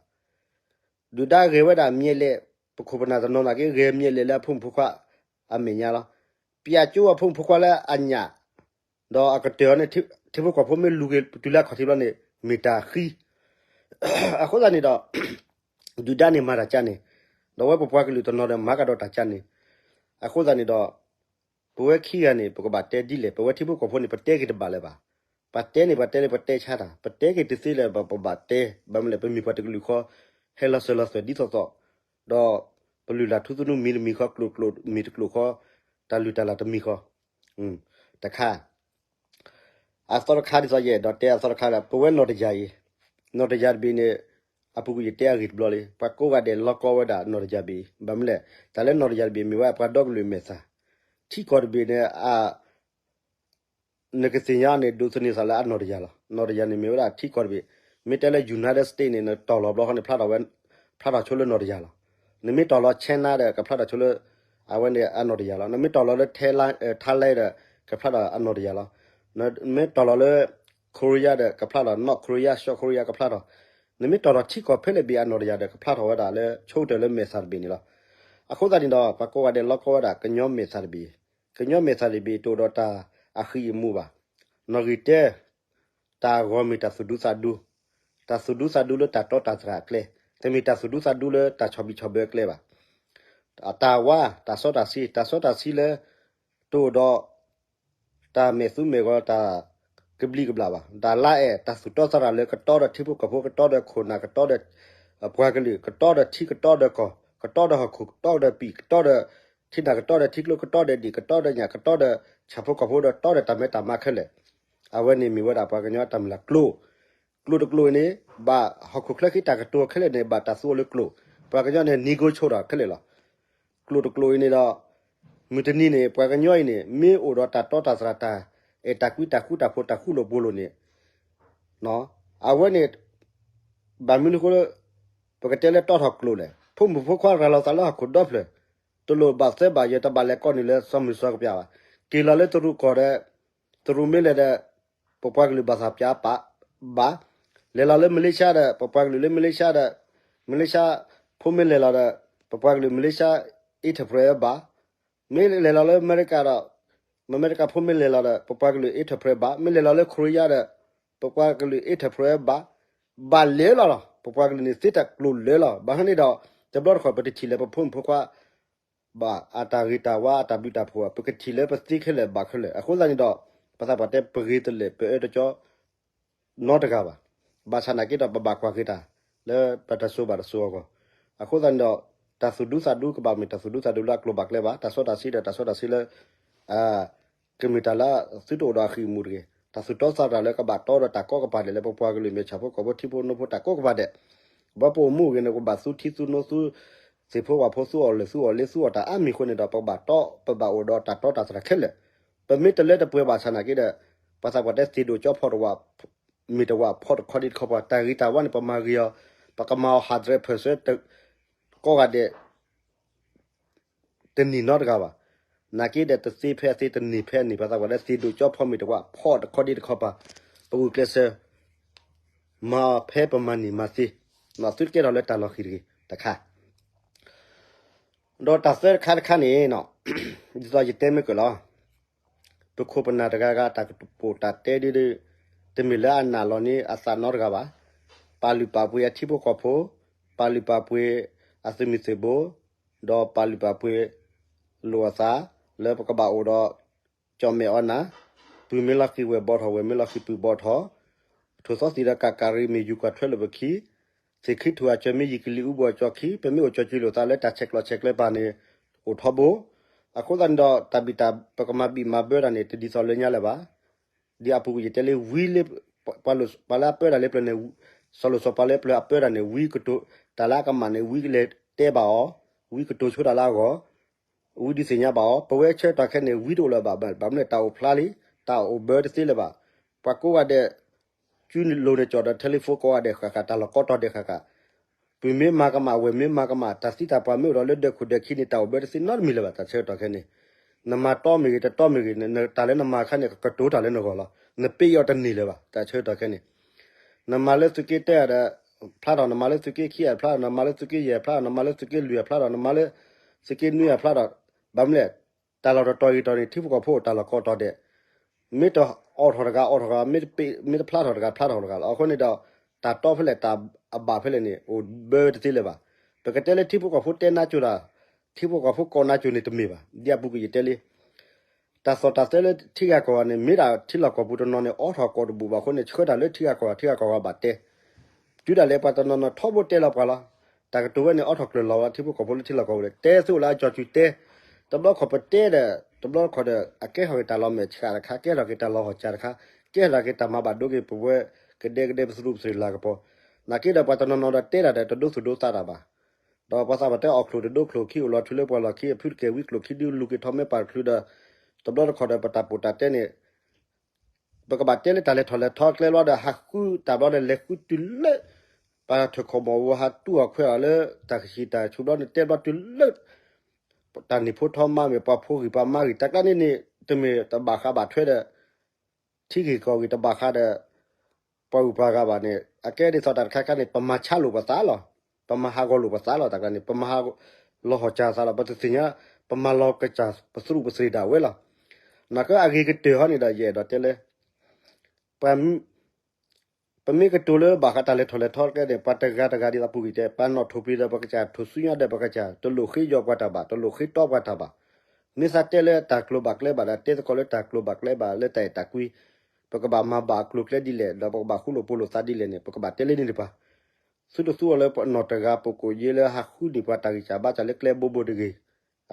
ဒုၣ်ဒါဂဲၤဝဲဒၣ် မျက်ရည်, ပခိၣ်ပနၢ်တနီၤနာ်က့ ဂဲၤ မျက်ရည် လၢအဖိမုၣ်ဖိခွါအမဲာ်ညါလီၤ. ပျဲကၠိအဖိမုၣ်ဖိခွါလၢအညၣ် ဒီးအကတၢၢ်အီၤန့ၣ် ထံဖိကီၢ်ဖိမ့ၢ်လူၤက့ၤတုၤလၢအခီၣ်ထံးဘျီန့ၣ် မ့ၢ်တၢ်ဃံ အဃိသတးန့ၣ်ဒီး ဒုၣ်ဒါန့ၣ်မၤတၢ်ကါန့ၣ်, ဒီးဝဲပပှၤကလုာ်တနီၤဒီးမၤကဒီးတၢ်ကါန့ၣ်, အဃိသတးန့ၣ်ဒီး ပဝဲခံဂၤန့ၣ် ပကဘၣ်တဲဒ်လဲၣ်, ပဝဲထံဖိကီၢ်ဖိန့ၣ် ပတဲက့ၤတဘၣ်လၢၤဘၣ်. ပတဲန့ၣ် ပတဲန့ၣ် ပတဲဆါတၢ်, ပတဲက့ၤတသ့လၢၤဘၣ် ပဘၣ်တဲ, ဘၣ်မနုၤလဲၣ် ပမ့ၢ်ပှၤတကလုာ်ဃီ ဟဲလီၤစၢၤလီၤသွဲၣ်ဒ်သိးသိး, ဒီးပလုၢ်လၢ်ထူသနူမ့ၢ်တမံၤဃီ ကျိာ်ကျိာ်မ့ၢ်တကျိာ်ဃီ, တၢ်လုၢ်တၢ်လၢ်တမံၤဃီ, တခါ အသီတခါဒ်သိးယအဲၣ်ဒိးတဲအသီတခါလၢ ပဝဲနီၢ်တယၢ်အံၤ, နီၢ်တယၢ်တဘ့ၣ်န့ၣ် အပူၤကွံာ်ယတဲအဂ့ၢ်တဘျီလံ, ပှၤကိးဂၤဒဲးလီၤကီဝဲဒၣ်နီၢ်တယၢ်တဘ့ၣ်, ဘၣ်မနုၤလဲၣ်, တၢ်လၢနီၢ်တယၢ်တဘ့ၣ်မ့ၢ်ဝဲပှၤဒီကလုာ်မဲာ်သၣ်, ထံကီၢ်တဘ့ၣ်န့ၣ် နကသ့ၣ်ညါန့ၣ် ဒိးသန့ၤသးလၢအနီၢ်တယၢ်လီၤ. နီၢ်တယၢ်န့ၣ်မ့ၢ်ဝဲဒၣ်ထံကီၢ်တဘ့ၣ်, မ့ၢ်တဲလၢ United States န့ၣ် နတီၢ်လီၤဘျီဃီန့ၣ် ဖျါထီၣ်ဝဲ, ဖျါထီၣ်ဆိလၢနီၢ်တယၢ်လီၤ. နမ့ၢ်တီၢ်လီၤ China ဒီး ကဖျါထီၣ်ဆိလၢ အဝဲန့ၣ်အနီၢ်တယၢ်လီၤ. နမ့ၢ်တီၢ်လီၤလၢ Thailand ဒီး ကဖျါထီၣ်အနီၢ်တယၢ်လီၤ. နမ့ၢ်တီၢ်လီၤလၢ Korea ဒီး ကဖျါထီၣ် North Korea, South Korea ကဖျါထီၣ်. နမ့ၢ်တီၢ်လီၤထံကီၢ်ဖဲလဲၣ်ဘ့ၣ်အနီၢ်တယၢ်ဒီး ကဖျါထီၣ်ဝဲဒၣ်လၢဆိကတၢၢ်လၢမဲာ်သၣ်တဘ့ၣ်န့ၣ်လီၤ. အဃိသတးန့ၣ်ဒီး ပှၤကိးဂၤဒဲးလီၤကီဝဲဒၣ် ကညီမဲာ်သၣ်တဘ့ၣ်, ကညီမဲာ်သၣ်တဘ့ၣ်တအိၣ်ဒီးတၢ်အဃံအမူဘၣ်. နီၣ်ဂံၢ်တဲ, ဆိ တၢ်ဂီၤမ့ၢ်တၢ်သူၣ်ဒူသးဒူ, တၢ်သူၣ်ဒူသးဒူလၢတၢ်တီတၢ်တြၢ်အကျဲ, တမ့ၢ်တၢ်သူၣ်ဒူသးဒူလၢတၢ်ဆီၣ်ဘံၣ်ဆီၣ်ဘၢအကျဲဘၣ်. တၢ်ဝါ, တၢ်စီတၢ်ဆှံ, တၢ်စီတၢ်ဆှံလၢ တအိၣ်ဒီး တၢ်မဲာ်သူမဲာ်ဂီၤ တၢ်ကဘျံးကဘျၣ်ဘၣ်. တၢ်လါအဲၣ် တၢ်သူၣ်တီသးတြၢ်လၢကတီဒီးထံဖိကီၢ်ဖိ, ကတီဒီးခိၣ်နၢ်, ကတီဒီးပှၤကလုာ်, ကတီဒီးထံ, ကတီဒီးကီၢ်, ကတီဒီးဟီၣ်ခိၣ်, ကတီဒီးပံာ်, ကတီဒီးထံနၢ်, ကတီဒီးထံကျိ, ကတီဒီးဒံၣ်, ကတီဒီးညၣ်, ကတီဒီးဆၣ်ဖိကီၢ်ဖိဒီး တီဒီးတၢ်မဲတၢ်မါခဲလၢာ်. အဝဲန့ၣ်မ့ၢ်ဝဲဒၣ်ပှၤကညီတၢ်မုၢ်လၢ်ကျိ. ကျိတကျိအံၤန့ၣ် ဘၣ်ဟီၣ်ခိၣ်ချၢဃံတၢ်ကတိၤခဲလၢာ်န့ၣ် ဘၣ်တၢ်သူအီၤလၢကျိ. ပှၤကညီန့ၣ် နံၤကိဆိၣ်ထီၣ်ခဲလၢာ်လီၤ. ကျိတကျိအံၤန့ၣ်ဒီး မုၢ်တနံၤန့ၣ် ပှၤကညီအံၤန့ၣ် မ့ၢ်အိၣ်ဒီးတၢ်တီတၢ်တြၢ် တၢ်အဲၣ်တၢ်ကွံ တၢ်ဃူတၢ်ဖိး တၢ်ဃူလိာ်ဖိးလိာ်န့ၣ် အဝဲန့ၣ် ဘၣ်မနုၤအဃိလၢ ပကတဲလၢတီထီၣ်ကျိလဲၣ်. ဖိမုၣ်ဖိခွါရၤလီၤသးလၢဟီၣ်ခိၣ်ဒီဖျၢၣ်, တလိၣ်ဘၣ်သၢဘၣ်ယဲၢ်, တဘၣ်လဲၤကိးနုာ်လၢစီၤမုၢ်စီၤကပၠးဘၣ်. က့ၤလီၤလၢတရူးကီၢ်ဒီး တရူးမ့ၢ်လဲၤဒီး ပပှၤကလုာ်ဘၣ်သးပၠးဘၣ်. လဲၤလီၤလၢမလ့ၡါဒီး ပပှၤကလုာ်လၢမလ့ၡါဒီး မလ့ၡါဖိမ့ၢ်လဲၤလီၤဒီး ပပှၤကလုာ်မလ့ၡါ interpret ဘၣ်. မ့ၢ်လဲၤလီၤလၢအမဲရကၤဒီး အမဲရကၤဖိမ့ၢ်လဲၤလီၤဒီး ပပှၤကလုာ် interpret ဘၣ်. မ့ၢ်လဲၤလီၤလၢ Korea ဒီး ပပှၤကလုာ် interpret ဘၣ်. ဘၣ်လဲၤလီၤလီၤ. ပပှၤကလုာ်န့ၣ်သ့တၢ်ကျိၤလၢာ်လီၤ. ဘၣ်ဆၣ်န့ၣ်ဒီး တဘျီတခီၣ် ပတထံၣ်လၢပဖိမုၣ်ဖိခွါ ဘၣ်အတၢ်ဂ့ၤတၢ်ဝါ အတၢ်ဘျုးတၢ်ဖှိၣ်ဘၣ်, ပကထံၣ်လၢပသ့ခဲလၢာ်ဘၣ်ခဲလၢာ်. အဃိသတးန့ၣ်ဒီး ပသးပှၢ်တဲ ပဂ့ၤတလၢာ် ပအၢတကၠီ နီတဂၤဘၣ်. ဘၣ်ဆၣ်နာ်က့ဒီး ပဘၣ်ကွၢ်က့ၤတၢ် လၢပတစိၤဘၣ်တစိၤအဂီၢ်. အဃိသတးန့ၣ်ဒီး တၢ်သူၣ်ဒူသးဒူကဘၣ်မ့ၢ်တၢ်သူၣ်ဒူသးဒူလၢအကျိၤဘၣ်ကျဲဘၣ်, တၢ်စီတၢ်ဆှံဒီး တၢ်စီတၢ်ဆှံလၢ ကမ့ၢ်တၢ်လၢသုတအိၣ်ဒီးအဃံအမူတဂ့ၤ, တၢ်သူၣ်တီသးတြၢ်လၢကဘၣ်တီဒီးတၢ်ကိးကပၤဒဲးလၢပပှၤကလုာ်မ့ၢ်ဆၣ်ဖိကီၢ်ဖိထံဖိနိဖိတၢ်ကိးကပၤဒဲး, ဘၣ်ပအိၣ်မူဂ့ၤန့ၣ် ကဘၣ်သူထံသူနိသူ သ့ၣ်ဖိဝၣ်ဖိသူအီၣ်လၢာ်သူအီၣ်လ့သူအီၣ်တၢ်အါမံၤအဃိန့ၣ်ဒီး ပကဘၣ်တီ ပဘၣ်အိၣ်ဒီးတၢ်တီတၢ်တြၢ်ခဲလၢာ်. ပမ့ၢ်တလၢတပှဲၤဘၣ်ဆၣ်နာ်က့ဒီး ပသးပှၢ်တဲသ့ၣ်ဒိၣ်ကၠီဖီၣ်တဝး မ့ၢ်တဝးဖီၣ်တခီဒံးတခီပှၤ တၢ်ဂ့ၤတၢ်ဝါန့ၣ် ပမၤဂ့ၤအီၤ, ပကမၤအီၤ hundred percent ကိးဂၤဒဲး တနံၤနီတဂၤဘၣ်. နာ်က့ဒီးတသ့ဖဲအသ့ တနံၤဖဲအနံၤ ပသးပှၢ်တဲသ့ၣ်ဒိၣ်ကၠီဖီၣ်မ့ၢ်တဝးဖီၣ်တခီဒံးတခီပှၤ ပဂုာ်ကျဲးစၢး မၤဖဲပမၤန့ၢ်မၤသ့, သုတကဲထီၣ်လၢတၢ်လီၤဃံၤတဂ့ၤတခါ ဒီးတၢ်သၢတခါတခါန့ၣ် ဒ်သိးယတဲမ့ၢ်ကၢၢ်လီၤ. ပခိၣ်ပနၢ်တဂၤဂၤ တၢ်ကတိၤတၢ်တဲဒ်ဒီး တမ့ၢ်လၢအနာ်လီၤန့ၢ်အသးနီတဂၤဘၣ်. ပာ်လုၢ်ပာ်ပှ့ၤအထံဖိကီၢ်ဖိ, ပာ်လုၢ်ပာ်ပှ့ၤအသုးမုၢ်သံၣ်ဘိ, ဒီးပာ်လုၢ်ပာ်ပှ့ၤလိာ်အသး လၢပကဘၣ်အိၣ်ဒီး ကၠီၣ်မဲာ်အီနၤ, ပုၢ်မ့ၢ်လီၤဃံၤဝဲၢ်ဘီထီၣ်, ဝဲၢ်မ့ၢ်လီၤဃံၤပုၢ်ဘီထီၣ်, ထိၣ်သီသံးဒီးကးကးရံမ့ၢ်ယူၤကွၢ်ထွဲလိာ်ပခံ, သ့ၣ်ခံထူၣ်အကၢၤမ့ၢ်ယံာ်ကလံၤအူဘှီၣ်ကၠီခံ, ပမ့ၢ်အိၣ်ကၠီကၠံလိာ်သးလၢတၢ်ဆဲးကျိးဆဲးကျၢပာ်န့ၣ် အိၣ်ထီဘိ. အဃိသတးန့ၣ်ဒီး တၢ်ဘံၣ်တၢ် ပကမၤဘံၣ်မၤဘၢတၢ်န့ၣ် တဒ်သိးလၢညါလၢၤဘၣ်. ဒ်အပူၤကွံာ်ယတဲလၢဝံလၢ ပှၤလၢအပၢတၢ်လၢပျၢၤန့ၣ်, စီၤလိၤစီၤပၤလၢပျၢၤအပၢတၢ်န့ၣ် ဝံကတိၤတၢ်လၢအကမၣ်န့ၣ် ဝံကလဲၤတဲဘၣ်အီၤ, ဝံကတိၤဆိတၢ်လၢအဂီၢ် ဝံဒုးသ့ၣ်ညါဘၣ်အီၤ, ပဝဲဆၢကတီၢ်ခဲအံၤန့ၣ် ဝံတအိၣ်လၢၤဘၣ်, ဘၣ်မနုၤလဲၣ် တၢ်အိၣ်ဖျါလံ, တၢ်အိၣ်ဘၢတသ့လၢၤဘၣ်. ပှၤကိးဂၤဒဲး ကၠူလိၤန့ၣ်ကၠီၣ်ဒီး telephone ကိးဂၤဒဲးဃၣ်ဃၣ်, တၢ်လီၢ်ကိးတီၤဒဲးဃၣ်ဃၣ်, ပုၢ်မ့ၢ်မၤကမၣ် ဝဲၢ်မ့ၢ်မၤကမၣ်, တၢ်သံတၢ်ပှၢ်မ့ၢ်အိၣ်ဒီးလၢဒၢးခိၣ်ဒၢးခံန့ၣ် တၢ်အိၣ်ဘၢတသ့နီတမံၤလၢၤဘၣ်. တၢ်ဆၢကတီၢ်ခဲအံၤန့ၣ် နမၤတီမ့ၢ်ဂ့ၤ တတီမ့ၢ်ဂ့ၤ, တၢ်လၢနမၤအခါန့ၣ် ကကတိၤတၢ်လၢနဂီၢ်လီၤ. နပ့အီၤတန့ၢ်လၢၤဘၣ်, တၢ်ဆၢကတီၢ်ခဲအံၤန့ၣ် နမၤလၢသုးက့တၢဒီး ဖျါထီၣ်, နမၤလၢသုးက့ခံအဖျါထီၣ်, နမၤလၢသုးက့ယဲၢ်ဖျါထီၣ်, နမၤလၢသုးက့လွံၢ်အဖျါထီၣ်, နမၤလၢသုးက့နွံအဖျါထီၣ်, ဘၣ်မနုၤလဲၣ်, တၢ်လီၢ်တတီၤဂ့ၤတီၤန့ၣ် ထံဖိကီၢ်ဖိအိၣ်တၢ်လီၢ်ကိးတီၤဒဲး, မ့ၢ်တအိးထီၣ်တဂၤအိးထီၣ်တဂၤ, မ့ၢ်တဖျါထီၣ်တဂၤဖျါထီၣ်တဂၤလီၤ. အဃိန့ၣ်ဒီး တၢ်တီဖဲလဲၣ် တၢ်အဘၣ်ဖဲလဲၣ်န့ၣ် အိၣ်ဘၢတသ့လၢၤဘၣ်. ပကတဲလၢထံဖိကီၢ်ဖိတဲနါစိၤတၢ်, ထံဖိကီၢ်ဖိကိးနါစိၤန့ၣ်တမ့ၢ်ဘၣ်. ဒ်အပူၤကွံာ်ယတဲလံ တၢ်သီၣ်တၢ်သဲလၢထံဂၤကီၢ်ဂၤန့ၣ် မ့ၢ်ဒၣ်ထံလီၢ်ကီၢ်ပူၤတနီၤန့ၣ် အိးထီၣ်ကိးတဘူၣ်ဘၣ်အဃိန့ၣ် ဆှၢတၢ်လၢထံဂၤကီၢ်ဂၤ, ထံဂၤကီၢ်ဂၤဘၣ်တဲ, တုၤဒၣ်လဲာ်ပှၤတနီၤနီၤထီဘိတဲလီၤပှၤလီၤ. တၢ်ကတိၤဝဲန့ၣ် အိးထီၣ်ကျၢၤလီၤဝဲ ထံဖိကီၢ်ဖိလၢထံလီၢ်ကီၢ်ပူၤဒီး တဲသုအိၣ်လၢအကၠီၤစုၤတဲ, တဘျီခီၣ်ပတဲဒီး တဘျီခီၣ်ဒီး အကဲထီၣ်က့ၤတၢ်လီၤမဲာ်ဆှးတခါ, ကဲထီၣ်က့ၤတၢ်လီၤဟီၣ်စၢ်တခါ, ကဲထီၣ်က့ၤတၢ်မၤဘၣ်ဒိက့ၤပဝဲ ကဒဲကဒဲပသရူးပသရ့ၤလၤကပီၤ, နာ်က့ဒီးပှၤတနီၤနီၤဒီးတဲတၢ်ဒီး တဒိသူၣ်ဒိသးတၢ်ဘၣ်. ဒီးပှၤသးပှၢ်တဲအီၣ်ချိၣ်တဒိချိၣ်ခံ အိၣ်လီၤထုးလၢပှၢ်လီၢ်ခံ အဖုတကဲၤဝံကျိၣ်ခံဒုလူၤက့ၤထီၣ်မဲာ်ပာ်တချုးဒီး တဘျီတခီၣ်ဒီးပတၢ်ပိာ်တၢ်တဲန့ၣ် ပကဘၣ်တဲလၢတၢ်လဲၤထီၣ်လဲၤထီကျဲဘျီဒီး ဟးဃုတၢ်ဘျီဒီး လဲၤဃုတုၤလၢ ပှၤထၢၣ်ခီၣ်မီၢ်ဝီဟးတူၢ်အီၤခွဲးအီၤလၢ တၢ်ကဟံၣ်တၢ်ဆူးဘျီန့ၣ် တဲဘျီတုၤလၢ တၢ်နံၣ်ဖိထီမါမ့ၢ် ပှၤဖိဂံၢ်ပှၤမါဂံၢ် တၢ်ကျါန့ၣ်န့ၣ် တမ့ၢ်တဘၣ်ဃးဘၣ်ထွဲဒီး ထံဂ့ၢ်ကီၢ်ဂ့ၢ်တဘၣ်ဃးဒီး ပှၤဂုၤပှၤဂၤဘၣ်န့ၣ် အကဲဒ်သိးတၢ်တခါခါန့ၣ် ပမၤဆါလိာ်ပသးလီၤ. ပမၤဟးဂီၤလိာ်ပသးလီၤ. တၢ်ကျါန့ၣ် ပမၤဟးလီၤဟီၣ်စၢ်သးလီၤ. ပတသ့ၣ်ညါ ပမၤလီၤကစၢ်ပသရူးပသရ့ၤဒၣ်ဝဲလီၤ. နာ်က့အဂ့ၤကတၢၢ်ဟီန့ၣ်ဒီး ယအဲၣ်ဒိးတဲလၢ ပှၤ ပမ့ၢ်ကတိၤလၢဘၣ်ဃးတၢ်လဲၤထီၣ်လဲၤထီကဲန့ၣ် ပှၤတဂၤတဂၤဒ်သိးပူၤကွံာ်တဲ ပှၤနီၣ်ထိၣ်ပျံၤဒီးပကစၢ်ထိၣ်စုညါဒီးပကစၢ် တလိၣ်ဃ့ယီၤပှၤတၢ်ဘၣ် တလိၣ်ဃ့တီပှၤတၢ်ဘၣ်. မ့ၢ်သးတဲလၢတၢ်ကျိၤဘၣ်ကျဲဘၣ်ဒီး တဲသကိးလၢတၢ်ကျိၤဘၣ်ကျဲဘၣ်လၢတၢ်အဲၣ်တၢ်ကွံ ပကဘၣ်မၤဘၣ်အကျိၤကျဲဒ်လဲၣ် ဒီးပကဘၣ်ဃူလိာ်ဖိးလိာ်သးဒ်လဲၣ်န့ၣ် ပကဘၣ်တဲလၢန့ၣ်တပၤ သုတသူအီၤလၢနီၢ်တဂၤ ပကိးယ့လၢဟးဃုန့ၢ်ပှၤတၢ်ဂံၢ်စၢ်ဘါစၢ်လၢကျဲဘိဘိတဂ့ၤ.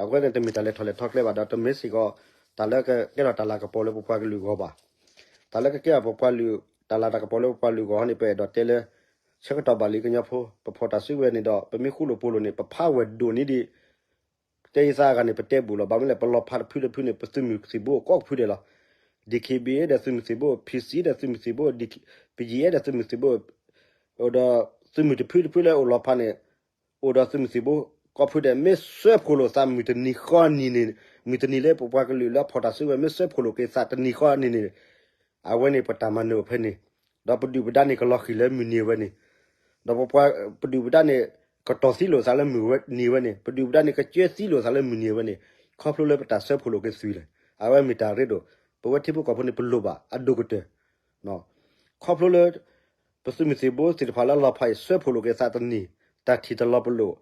အဝဲန့ၣ်တမ့ၢ်တၢ်လဲၤထီၣ်လဲၤထီကျဲဘၣ်ဒီး တမ့ၢ်စ့ၢ်ကီး တၢ်လၢကကဲထီၣ်တၢ်လၤကပီၤလၢပပှၤကလုာ်အဂီၢ်ဘၣ်. တၢ်လၢကကဲထီၣ်ပပှၤကလုာ် တၢ်လၤတၢ်ကပီၤလၢပပှၤကလုာ်အဂီၢ်န့ၣ် ပအဲၣ်ဒိးတဲလၢ ဆၢကတီၢ်ဘၣ်လံကညီဖိ ပဖီၣ်တၢ်စုကဝဲၤန့ၣ်ဒီး ပမ့ၢ်ဃူလိာ်ဖိးလိာ်န့ၣ် ပဖးဝဲၢ်ဒိၣ်န့ၢ်ဒံး တဲယသးအဂၤန့ၣ် ပတဲဘူးလီၤ. ဘၣ်မနုၤလဲၣ် ပလီၤဖးတဖုတဖုန့ၣ် ပသုးမုၢ်သံၣ်ဘိကိးဖုဒဲးလီၤ. ဒံၣ်ခ့ဘံၣ်အ့ဒီးသုးမုၢ်သံၣ်ဘိ ဖံၣ်စံၣ်ဒီးသုးမုၢ်သံၣ်ဘိ ပယံၣ်အဲဒီးသုးမုၢ်သံၣ်ဘိ အိၣ်ဒီးသုးမုၢ်တဖုတဖုလၢအိၣ်လီၤဖးန့ၣ် အိၣ်ဒီးသုးမုၢ်သံၣ်ဘိကိးဖုဒဲး မ့ၢ်စၢဖှိၣ်လိာ်သးမုၢ်တနံၤဃီနံၤန့ၣ် မုၢ်တနံၤလၢပပှၤကလုာ်လၢအဖီၣ်တၢ်စုကဝဲၤ မ့ၢ်စၢဖှိၣ်လိာ်က့ၤသးတနံၤဃီနံၤန့ၣ် အဝဲန့ၣ်ပတၢ်မၤနၢၤအိၣ်ဖဲန့ၣ် ဒီးပဒုၣ်ပဒါန့ၣ် ကလီၤဃံၤလၢမုၢ်နံၤဝဲန့ၣ် ဒီးပပှၤ ပဒုၣ်ပဒါန့ၣ် ကတီၤသံလိာ်သးလၢမုၢ်နံၤဝဲန့ၣ် ပဒုၣ်ပဒါန့ၣ် ကကၢသံလိာ်သးလၢမုၢ်နံၤဝဲန့ၣ် ခီဖျိလၢပတၢ်စၢဖှိၣ်လိာ်က့ၤသွံၣ်လဲၣ် အဝဲမ့ၢ်တၢ်ရ့ဒိၣ် ပဝဲထံဖိကီၢ်ဖိန့ၣ် ပလိၣ်ဘၣ်အဒိၣ်ကတၢၢ် ခီဖျိလၢ ပသုးမုၢ်သံၣ်ဘိသ့ၣ်တဖၣ်လၢလီၤဖးအံၤ စၢဖှိၣ်လိာ်က့ၤသးတနံၤ တၢ်ထံၣ်တလီၤပလိာ်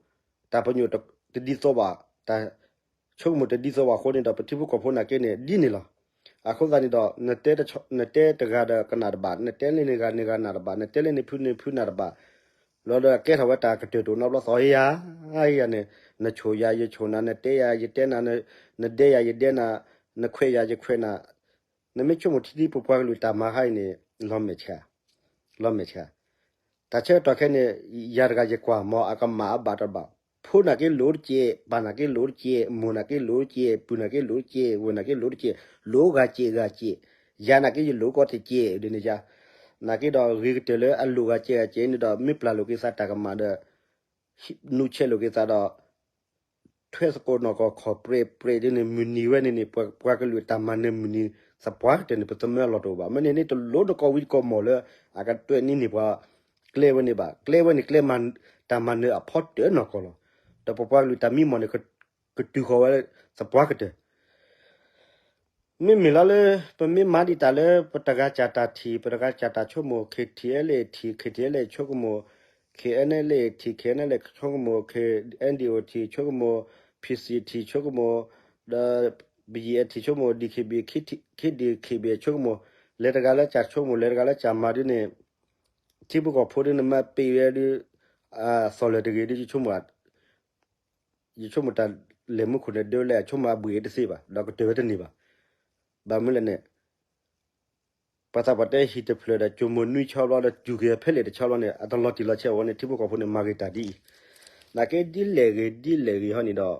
တၢ်ပညိၣ်တဒ်သိးဘၣ် တၢ်ဆိကမိၣ်တဒ်သိးဘၣ်အဃိန့ၣ်ဒီး ပထံဖိကီၢ်ဖိနာ်က့န့ၣ် ဒ်န့ၣ်လီၤ. အဃိသတးန့ၣ်ဒီး နတဲတဂၤဒီးကနၣ်တဘၣ် နတဲလၢန့ၣ်ဂၤ န့ၣ်ဂၤနၣ်တဘၣ် နတဲလၢန့ၣ်ဖု န့ၣ်ဖုနၣ်တဘၣ် လီၤဒီးကဲထီၣ်ဝဲတၢ်ကတၢၢ်တအိၣ်နီတဘျီသီယၤ ယၤန့ၣ် နဆိၣ်ယၤ ယဆိၣ်နၤ နတဲယၤ ယတဲနၤ နဒဲယၤ ယဒဲနၤ နခွဲးယၤ ယခွဲးနၤ နမ့ၢ်ဆိကမိၣ်ထံထံပပှၤကလုာ်တၢ်မၤဟါအံၤန့ၣ် လီၤမဲာ်ဆှး လီၤမဲာ်ဆှး တၢ်ဆၢကတီၢ်ခဲအံၤန့ၣ် ယၤတဂၤယကွၢ်မ့ၢ်အကမၣ်အဘၣ်တဘၣ် ဖိနာ်က့လိၤတက့ၢ် ပၢ်နာ်က့လိၤတက့ၢ် မိၢ်နာ်က့လိၤတက့ၢ် ပုၢ်နာ်က့လိၤတက့ၢ် ဝဲၢ်နာ်က့လိၤတက့ၢ် လိၤဂၤက့ၢ်ဂၤက့ၢ် ယၤနာ်က့ယလိၤကီတက့ၢ် ဒ်န့ၣ်ယၤ နာ်က့ဒီးဂ့ၤကတၢၢ်လၢအလိၤဂၤက့ၢ်ဂၤက့ၢ်န့ၣ်ဒီး မ့ၢ်ပျၢ်လိာ်က့ၤသးတၢ်ကမၣ်ဒီး နူဆဲးလိာ်က့ၤသးဒီး ထွဲသကိးနီၢ်ကီၢ်ခီၣ်ပြဲးပြဲးဒ်န့ၣ် မုၢ်နံၤဝဲန့ၣ်န့ၣ် ပှၤကလုာ်အတၢ်မၤနၢၤမုၢ်နံၤသပှၢ်ကတၢၢ်န့ၣ် ပသမၢအလီၢ်တအိၣ်ဘၣ်. မ့ၢ်န့ၣ်န့ၣ် တလိၣ်နကီၢ်ဝံတကီၢ်မီၢ်လၢ အကတွဲၣ်န့ၢ်န့ၢ်ပှၤကျဲဝဲန့ၣ်ဘၣ်. ကျဲဝဲန့ၣ် ကျဲမၤ တၢ်မၤနၢၤအဖီတၢၢ်နီၢ်ကီၢ်လီၤ. ဒီးပပှၤကလုာ်တၢ်မံမီၢ်န့ၣ် ကတုၤဃီၤဝဲသပှၢ်ကတၢၢ် မ့မ့ၢ်လီၤလၢ ပမ့ၢ်မၤဒံးတၢ်လၢ ပတဂၤစၢ်တၢ်ထံၣ် ပတဂၤစၢ်တၢ်ဆိကမိၣ် ခ့ထံအဲလ့ၣ်ထံၣ် ခ့ထံအဲလ့ၣ်ဆိကမိၣ် ခ့အဲနဲလ့ၣ်ထံၣ် ခ့အဲနဲလ့ၣ်ဆိကမိၣ် ခ့အဲဒံၣ်အိၣ်ထံၣ်ဆိကမိၣ် ဖံၣ်စံၣ်ထံၣ်ဆိကမိၣ် ဒီး ဘယံၣ်အဲထံၣ်ဆိကမိၣ် ဒံၣ်ခ့ဘံၣ် ခ့ဒံၣ်ခ့ဘံၣ်ဆိကမိၣ် လဲၤတဂၤလၢစၢ်ဆိကမိၣ် လဲၤတဂၤလၢစၢ်မၤဒ်န့ၣ် ထံဖိကီၢ်ဖိဒ်န့ၣ် မ့ၢ်ပ့ၢ်ဝဲဒ် သီၣ်လၢာ်တဂ့ၤဒ်ယဆိကမိၣ် ယဆိကမိၣ်တၢ်လဲၤမူခိၣ်န့ၣ် ဒၢလဲၣ် အဆိကမိၣ်အဘှံးအံၤတသ့ဘၣ် ဒီးကတၢၢ်ဝဲတန့ၢ်ဘၣ်. ဘၣ်မနုၤလဲၣ်န့ၣ် ပှၤသးပှၢ်တဲဟံၣ်တဖျၢၣ်ဒီး ကၠိမိၢ်နွံဆီဘျီဒီး စူၢ်က့ၤဖဲလဲၣ်တဆီဘျီန့ၣ် အတလီၤတံၢ်လီၤဆဲးအဝဲန့ၣ် ထံဖိကီၢ်ဖိန့ၣ် မၤဂ့ၤတၢ်ဒ်အံၤ နာ်က့ဒ်လဲၣ်ဂ့ၤ ဒ်လဲၣ်ဂ့ၤဟီန့ၣ်ဒီး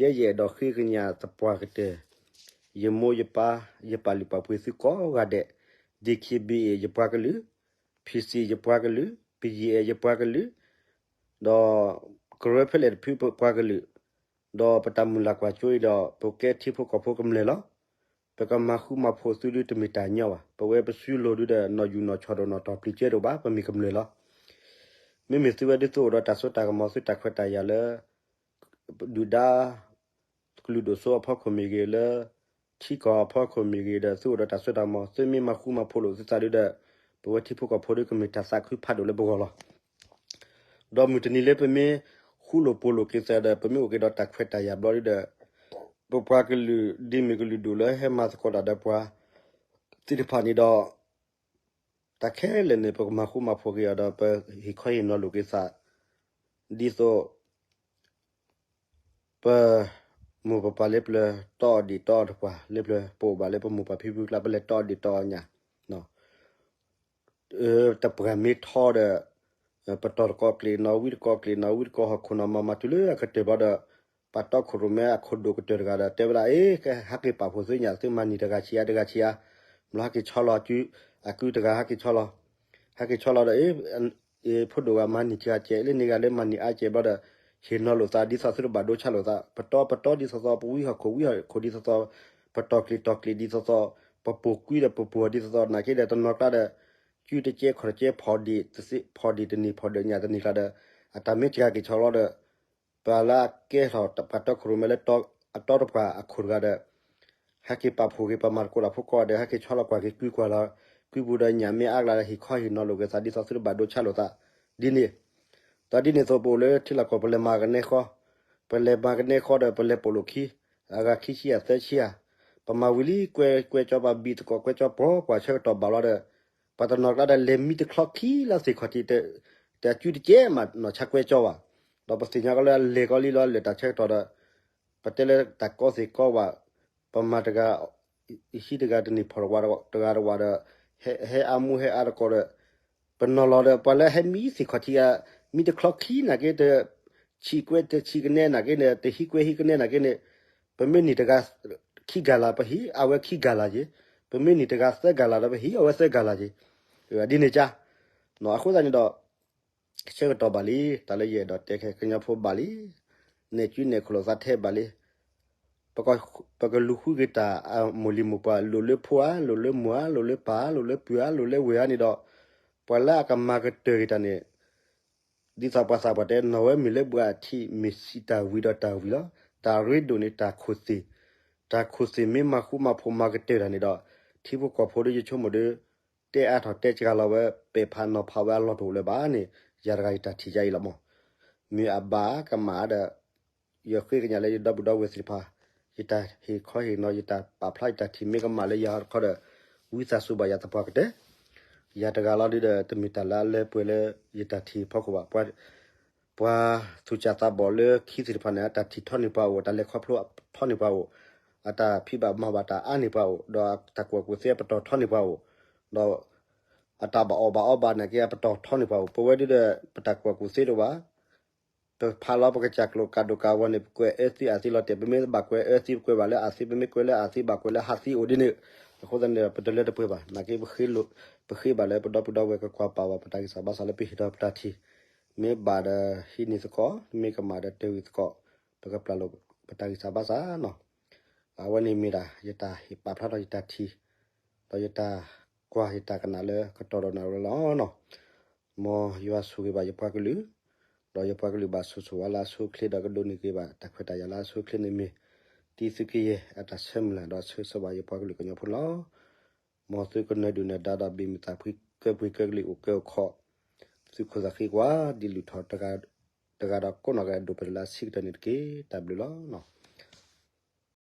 ယဲယအဲၣ်ဒိးဃ့ကညးသပှၢ်ကတၢၢ် ယမိၢ်ယပၢ် ယပာ်လုၢ်ပာ်ပှ့ၤသုကိးဂၤဒဲး ဒံၣ်ခ့ဘံၣ်အံၤ ယပှၤကလုာ် ဖံၣ်စံၣ်ယပှၤကလုာ် ပယံၣ်အဲၣ်ယပှၤကလုာ် ဒီးကရၢဖဲလဲၣ်တဖုပပှၤကလုာ် ဒီးပတၢ်မုၢ်လၢ်ကွၢ်စိအံၤဒီး ပကဲထံဖိကီၢ်ဖိကမျၢၢ်လီၤ. ပကမၤဃူမၤဖိးသုဒ်တမ့ၢ်တၢ်ညီဘၣ်. ပဝဲပစုလိၤဒုဒီး နီၢ်ယူၢ်နီၢ်ဆီၣ်ဒီးနီၢ်တီၢ်ပျံၤကဲတအိၣ်ဘၣ် ပမ့ၢ်ကမျၢၢ်လီၤ. မ့မ့ၢ်သုဝဲဒ်သုအိၣ်ဒီးတၢ်စိတၢ်ကမီၤ သုတၢ်ခွဲးတၢ်ယာ်လၢ ဒုၣ်ဒါ ကလုာ်ဒိၣ်စိအဖီခိၣ်မ့ၢ်ဂ့ၤ လၢထံကီၢ်အဖီခိၣ်မ့ၢ်ဂ့ၤဒီး သုအိၣ်ဒီးတၢ်စိတၢ်ကမီၤ သုမ့ၢ်မၤဃူမၤဖိးလိာ်သုသးဒုဒီး ပဝဲထံဖိကီၢ်ဖိဒုကမ့ၢ်တၢ်သးခုဖးဒိၣ်လၢပဂီၢ်လီၤ. ဒီးမုၢ်တနံၤလၢပမ့ၢ်ဃူလိာ်ဖိးလိာ်က့ၤသးဒီး ပမ့ၢ်အိၣ်က့ၤဒီးတၢ်ခွဲးတၢ်ယာ်ဘျီဒုဒီး ပပှၤကလုာ် ဒ်မ့ၢ်ကလုာ်ဒိၣ်လၢဟဲမၤသကိးတၢ်ဒီးပှၤသ့ၣ်တဖၣ်န့ၣ်ဒီး တၢ်ခဲလၢာ်န့ၣ် ပကမၤဃူမၤဖိးက့ၤအီၤဒီး ပဟ့ၣ်ခီဟ့ၣ်နီၤလိာ်က့ၤသး ဒ်သိး ပမိၢ်ပပၢ်လၢပျၢၤ တီအီၣ်ဒံးတီအီတပှၤ လၢပျၢၤ ပအိၣ်ဘၣ်လၢပမိၢ်ပၢ်ဖံဖုကျါ ပလဲၤတီအီၣ်ဒံးတီအီညါ တပှၤမ့ၢ်ထီဒီး ပတီၢ်တကီၢ်ကျ့ၣ်နီၤ ဝံတကီၢ်ကျ့ၣ်နီၤ ဝံတကီၢ်ဟီၣ်ခိၣ်နီၤ မၤမၤတုၤလၢအကတၢၢ်ဘျီဒီး ပှၤတီခိၣ်ရိၣ်မဲအခိၣ်ဒိၣ်ကတၢၢ်တဂၤဒီး တဲဝဲဒၣ် အ့ ကဟဲက့ၤပာ်ဖှိၣ်သုညါ သုမၤနံၣ်တဂၤဆံးအါ တဂၤဆံးအါ ဘျီဟဲက့ၤဆီလီၤ အကုတဂၤဟဲက့ၤဆီလီၤ ဟဲက့ၤဆီလီၤဒီး အ့ ဖိဒိၣ်ဂၤမၤနံၣ်တဂၤကဲး လၢန့ၣ်ဂၤလၢမၤနံၣ်အါကဲးဘျီဒီး ဟ့ၣ်နီၤလိာ်သးဒ်သိးသုတဘၣ်ဒိဆါလိာ်သး ပတီပတီဒ်သိးသိး ပဝံဟီၣ်ခိၣ်ဝံဟီၣ်ခိၣ်ဒ်သိးသိး ပတီၢ်ကျ့ၣ်တီၢ်ကျ့ၣ်ဒ်သိးသိး ပပိာ်ကွံဒီးပပိာ်ဒ်သိးသိး နာ်က့ဒီးတနီၤကျါဒီး ကုတကဲခီၣ်တကဲ ဖီၣ်ဒံးတသ့ ဖီၣ်ဒံးတနံၣ်ဖီၣ်ဒံးညၣ်တနံၣ်ကျါဒီး အတၢ်မ့ၢ်စှၤက့ၤဆီလီၤဒီး ပှၤလၢအကဲထီၣ်ပှၤတီခိၣ်ရိၣ်မဲလၢ အတီတပှၤအခိၣ်တဂၤဒီး ဟဲက့ၤပာ်ဖှိၣ်က့ၤ ပှၤမၤသကိးတၢ်ဖိကိးဂၤဒီး ဟဲက့ၤဆီလီၤကွၢ်က့ၤကုကွၢ်လီၤ ကွံပူၤဒီးညၣ်မ့ၢ်အါကျါဒီး ဟ့ၣ်ခီဟ့ၣ်နီၤလိာ်က့ၤသး ဒ်သိးသုတဘၣ်ဒိဆါလိာ်သးဒ်န့ၣ်. ဒီးဒ်န့ၣ်အသိး ပအိၣ်လၢထံလီၢ်ကီၢ် ပလဲၤမၤကနဲဃီ, ပလဲၤမၤကနဲဃီဒီး ပလဲၤပိာ်လိာ်ခံ, အဂၤခံဆံယၤသၢဆံယၤ, ပမၤဝံၤလံ ကွဲကွဲကၠီ ပဘံၣ်သကိး ကွဲကၠီပှီၤပှၤဆၢကတီၢ်ဘၣ်လီၤဒီး ပှၤတနီၤကျါဒီး လဲၤမံတချီခံလၢသ့ၣ်ခီၣ်ထံး တၢ်ကူတကဲမး နီၢ်ဆါကွဲကၠီဘၣ်. ဒီးပသ့ၣ်ညါကီးလၢအလဲၤကီးလံလီၤ လၢတၢ်ဆၢကတီၢ်ဒီး ပတဲလၢတၢ်ကီသ့ၣ်ကီဝဲ, ပမၤတဂၤ ဟံးတဂၤတန့ၢ် ဖီၣ်တဂၤတဝးဒီး ဟဲအါမူဟဲအါတကိးဒီး ပနီၤလီၤဒီး ပှၤလၢဟဲမံသ့ၣ်ခီၣ်ထံးဧါ, မံတချီခံနာ်က့ တဆံးကွဲတဆံးကနဲနာ်က့န့ၣ် တဟံးကွဲဟံးကနဲနာ်က့န့ၣ် ပမ့ၢ်န့ၢ်တဂၤခံဂၤလၢ် ပဟံးအဝဲခံဂၤလၢ်က့ၤ, ပမ့ၢ်န့ၢ်တဂၤသၢဂၤလၢ်ဒီး ပဟံးအဝဲသၢဂၤလၢ်က့ၤ, ဒ်န့ၣ်ကါ. အဃိသတးန့ၣ်ဒီး ဆၢကတီၢ်ဘၣ်လံ တၢ်လၢယအဲၣ်ဒိးတဲခဲ ကညီဖိဘၣ်လံ, နဲၣ်ကုနဲၣ်ခိၣ်လိာ်သးထဲဘၣ်လံ. ပကလူၤဃုက့ၤတၢ်အမိၢ်လံၤမိၢ်ပှၢ် လိၣ်လၢဖိဧါ, လိၣ်လၢမိၢ်ဧါ, လိၣ်လၢပၢ်ဧါ, လိၣ်လၢပုၢ်ဧါ, လိၣ်လၢဝဲၢ်ဧါန့ၣ်ဒီး ပှၤလၢအကမၤကတၢၢ်က့ၤတၢ်န့ၣ် ဒ်သိးပှၤသးပှၢ်တဲ နီၢ်ဝဲမ့ၢ်လၢဘှါထံး မ့ၢ်စံးတၢ်ဝံၤဒီးတၢ်ဝံၤလီၤ. တၢ်ရ့ဒိၣ်န့ၣ် တၢ်ခိၣ်သ့ၣ်, တၢ်ခိၣ်သ့ၣ်မ့ၢ်မၤဃူမၤဖိးမၤကတၢၢ်တၢ်န့ၣ်ဒီး ထံဖိကီၢ်ဖိဒီးယဆိကမိၣ်ဒီး တဲအါထီၣ်တဲစှၤလီၤဝဲ ပဲာ်ဖးနီၤဖးဝဲအလီၢ်တအိၣ်လၢၤဘၣ်န့ၣ် ယၤတဂၤယတၢ်ထံၣ်ယါအံၤလီၤမး. မ့ၢ်အဘၣ်ကမၣ်ဒီး ယဃ့ကညးလၢယဒီပုၢ်ဒီဝဲၢ်သ့ၣ်တဖၣ် ယတၢ်ဟ့ၣ်ခီဟ့ၣ်နီၤ ယတၢ်ပာ်ဖျါယတၢ်ထံၣ်မ့ၢ်ကမၣ်လၢယၤတခီဒီး ဝံသးစူၤဘၣ်ယၤသပှၢ်ကတၢၢ်, ယၤတဂၤလီၤဒုဒီး တမ့ၢ်တၢ်လၢအလၢပှဲၤလၢယတၢ်ထံၣ်ဖီခိၣ်ဘၣ်. ပှၤသူၣ်စၢ်သးဘီၣ်လၢခံသ့ၣ်တဖၣ်န့ၣ် အတၢ်ထံၣ်ထီန့ၢ်ပှၤအိၣ်, အတၢ်လဲၤခီဖျိထီန့ၢ်ပှၤအိၣ်, အတၢ်ဖံးဘၣ်မၤဘၣ်တၢ်အါန့ၢ်ပှၤအိၣ်, ဒီးအတၢ်ကူၣ်ဘၣ်ကူၣ်သ့အပတီၢ်ထီန့ၢ်ပှၤအိၣ်, ဒီးအတၢ်ဘၣ်အီၣ်ဘၣ်အီဘၣ်နာ်က့ အပတီၢ်ထီန့ၢ်ပှၤအိၣ်. ပဝဲဒုဒီး ပတၢ်ကူၣ်ဘၣ်ကူၣ်သ့တအိၣ်ဘၣ်. ပဖးလီၤပကစၢ်ကျိၤကးဒိၣ်ကးဝီန့ၣ် ပကွဲးအၢသံအသံလီၤတဲာ်, ပမ့ၢ်ဘၣ်ကွဲးအၢသံ ပကွဲးဘၣ်လၢအသံ, ပမ့ၢ်ကွဲးလၢအသံ ဘၣ်ကွဲးလၢဟးသံအိၣ်ဒ်န့ၣ်, အဃိသတးန့ၣ်ဒီး ပတလၢတပှဲၤဘၣ်. နာ်က့ ပဃ့ဘၣ်လၢပဒီပုၢ်ဒီဝဲၢ်ကကွၢ်ပာ်ဘၣ်ပတၢ်ဂံၢ်စၢ်ဘါစၢ်လၢပဟ့ၣ်ထီၣ်ပတၢ်ထံၣ်, မ့ၢ်ဘၣ်ဒီးဟံးန့ၢ်သကိး, မ့ၢ်ကမၣ်ဒီးတၢၢ်ဝံၤသကိး, ပကပျၢ်လိာ်ပတၢ်ဂံၢ်စၢ်ဘါစၢ်နီၤ. အဝဲန့ၣ်မ့ၢ်ဒၣ် ယတၢ်ဟ့ၣ်ပာ်ဖျါထီၣ်ယတၢ်ထံၣ်, ဒီးယတၢ်ကွၢ်ယတၢ်ကနၣ်လၢကတီၢ်ဒီးနၣ်ရံၣ်လီၤနီၤ. မ်ယွၤဆိၣ်ဂ့ၤဘၣ်ယပှၤကလုာ်, ဒီးယပှၤကလုာ်ဘၣ်ဆိၣ်ဂ့ၤဝဲလၢအဆိအချ့ဒီးကဒိးန့ၢ်က့ၤဘၣ်တၢ်ခွဲးတၢ်ယာ်လၢအဆိအချ့န့ၣ်မ့ၢ် တံသုးက့ယဲၢ်အတၢ်ဆၢမုၢ်လၢ် ဒီးဆၢဂ့ၤဆၢဝါယပှၤကလုာ်ကညီဖိန့ၣ်လီၤ. မ်သုကနၢၤဒုၣ်နၢၤဒါဒီးဘ့ၣ်မုာ်သးဖှံကၢပှ့ၤကၢကလံၤအိၣ်ကၢအိၣ်ခီ, သုးခိၣ်သးဃံကွၢ်ဒ်လုၢ်ထီၣ် တဂၤဒီးကိးနီၢ်ဂၤဒိၣ်ပတလၢဆံးကတၢၢ်န့ၣ်တက့ၢ်. တၢ်ဘျုးလီၤ.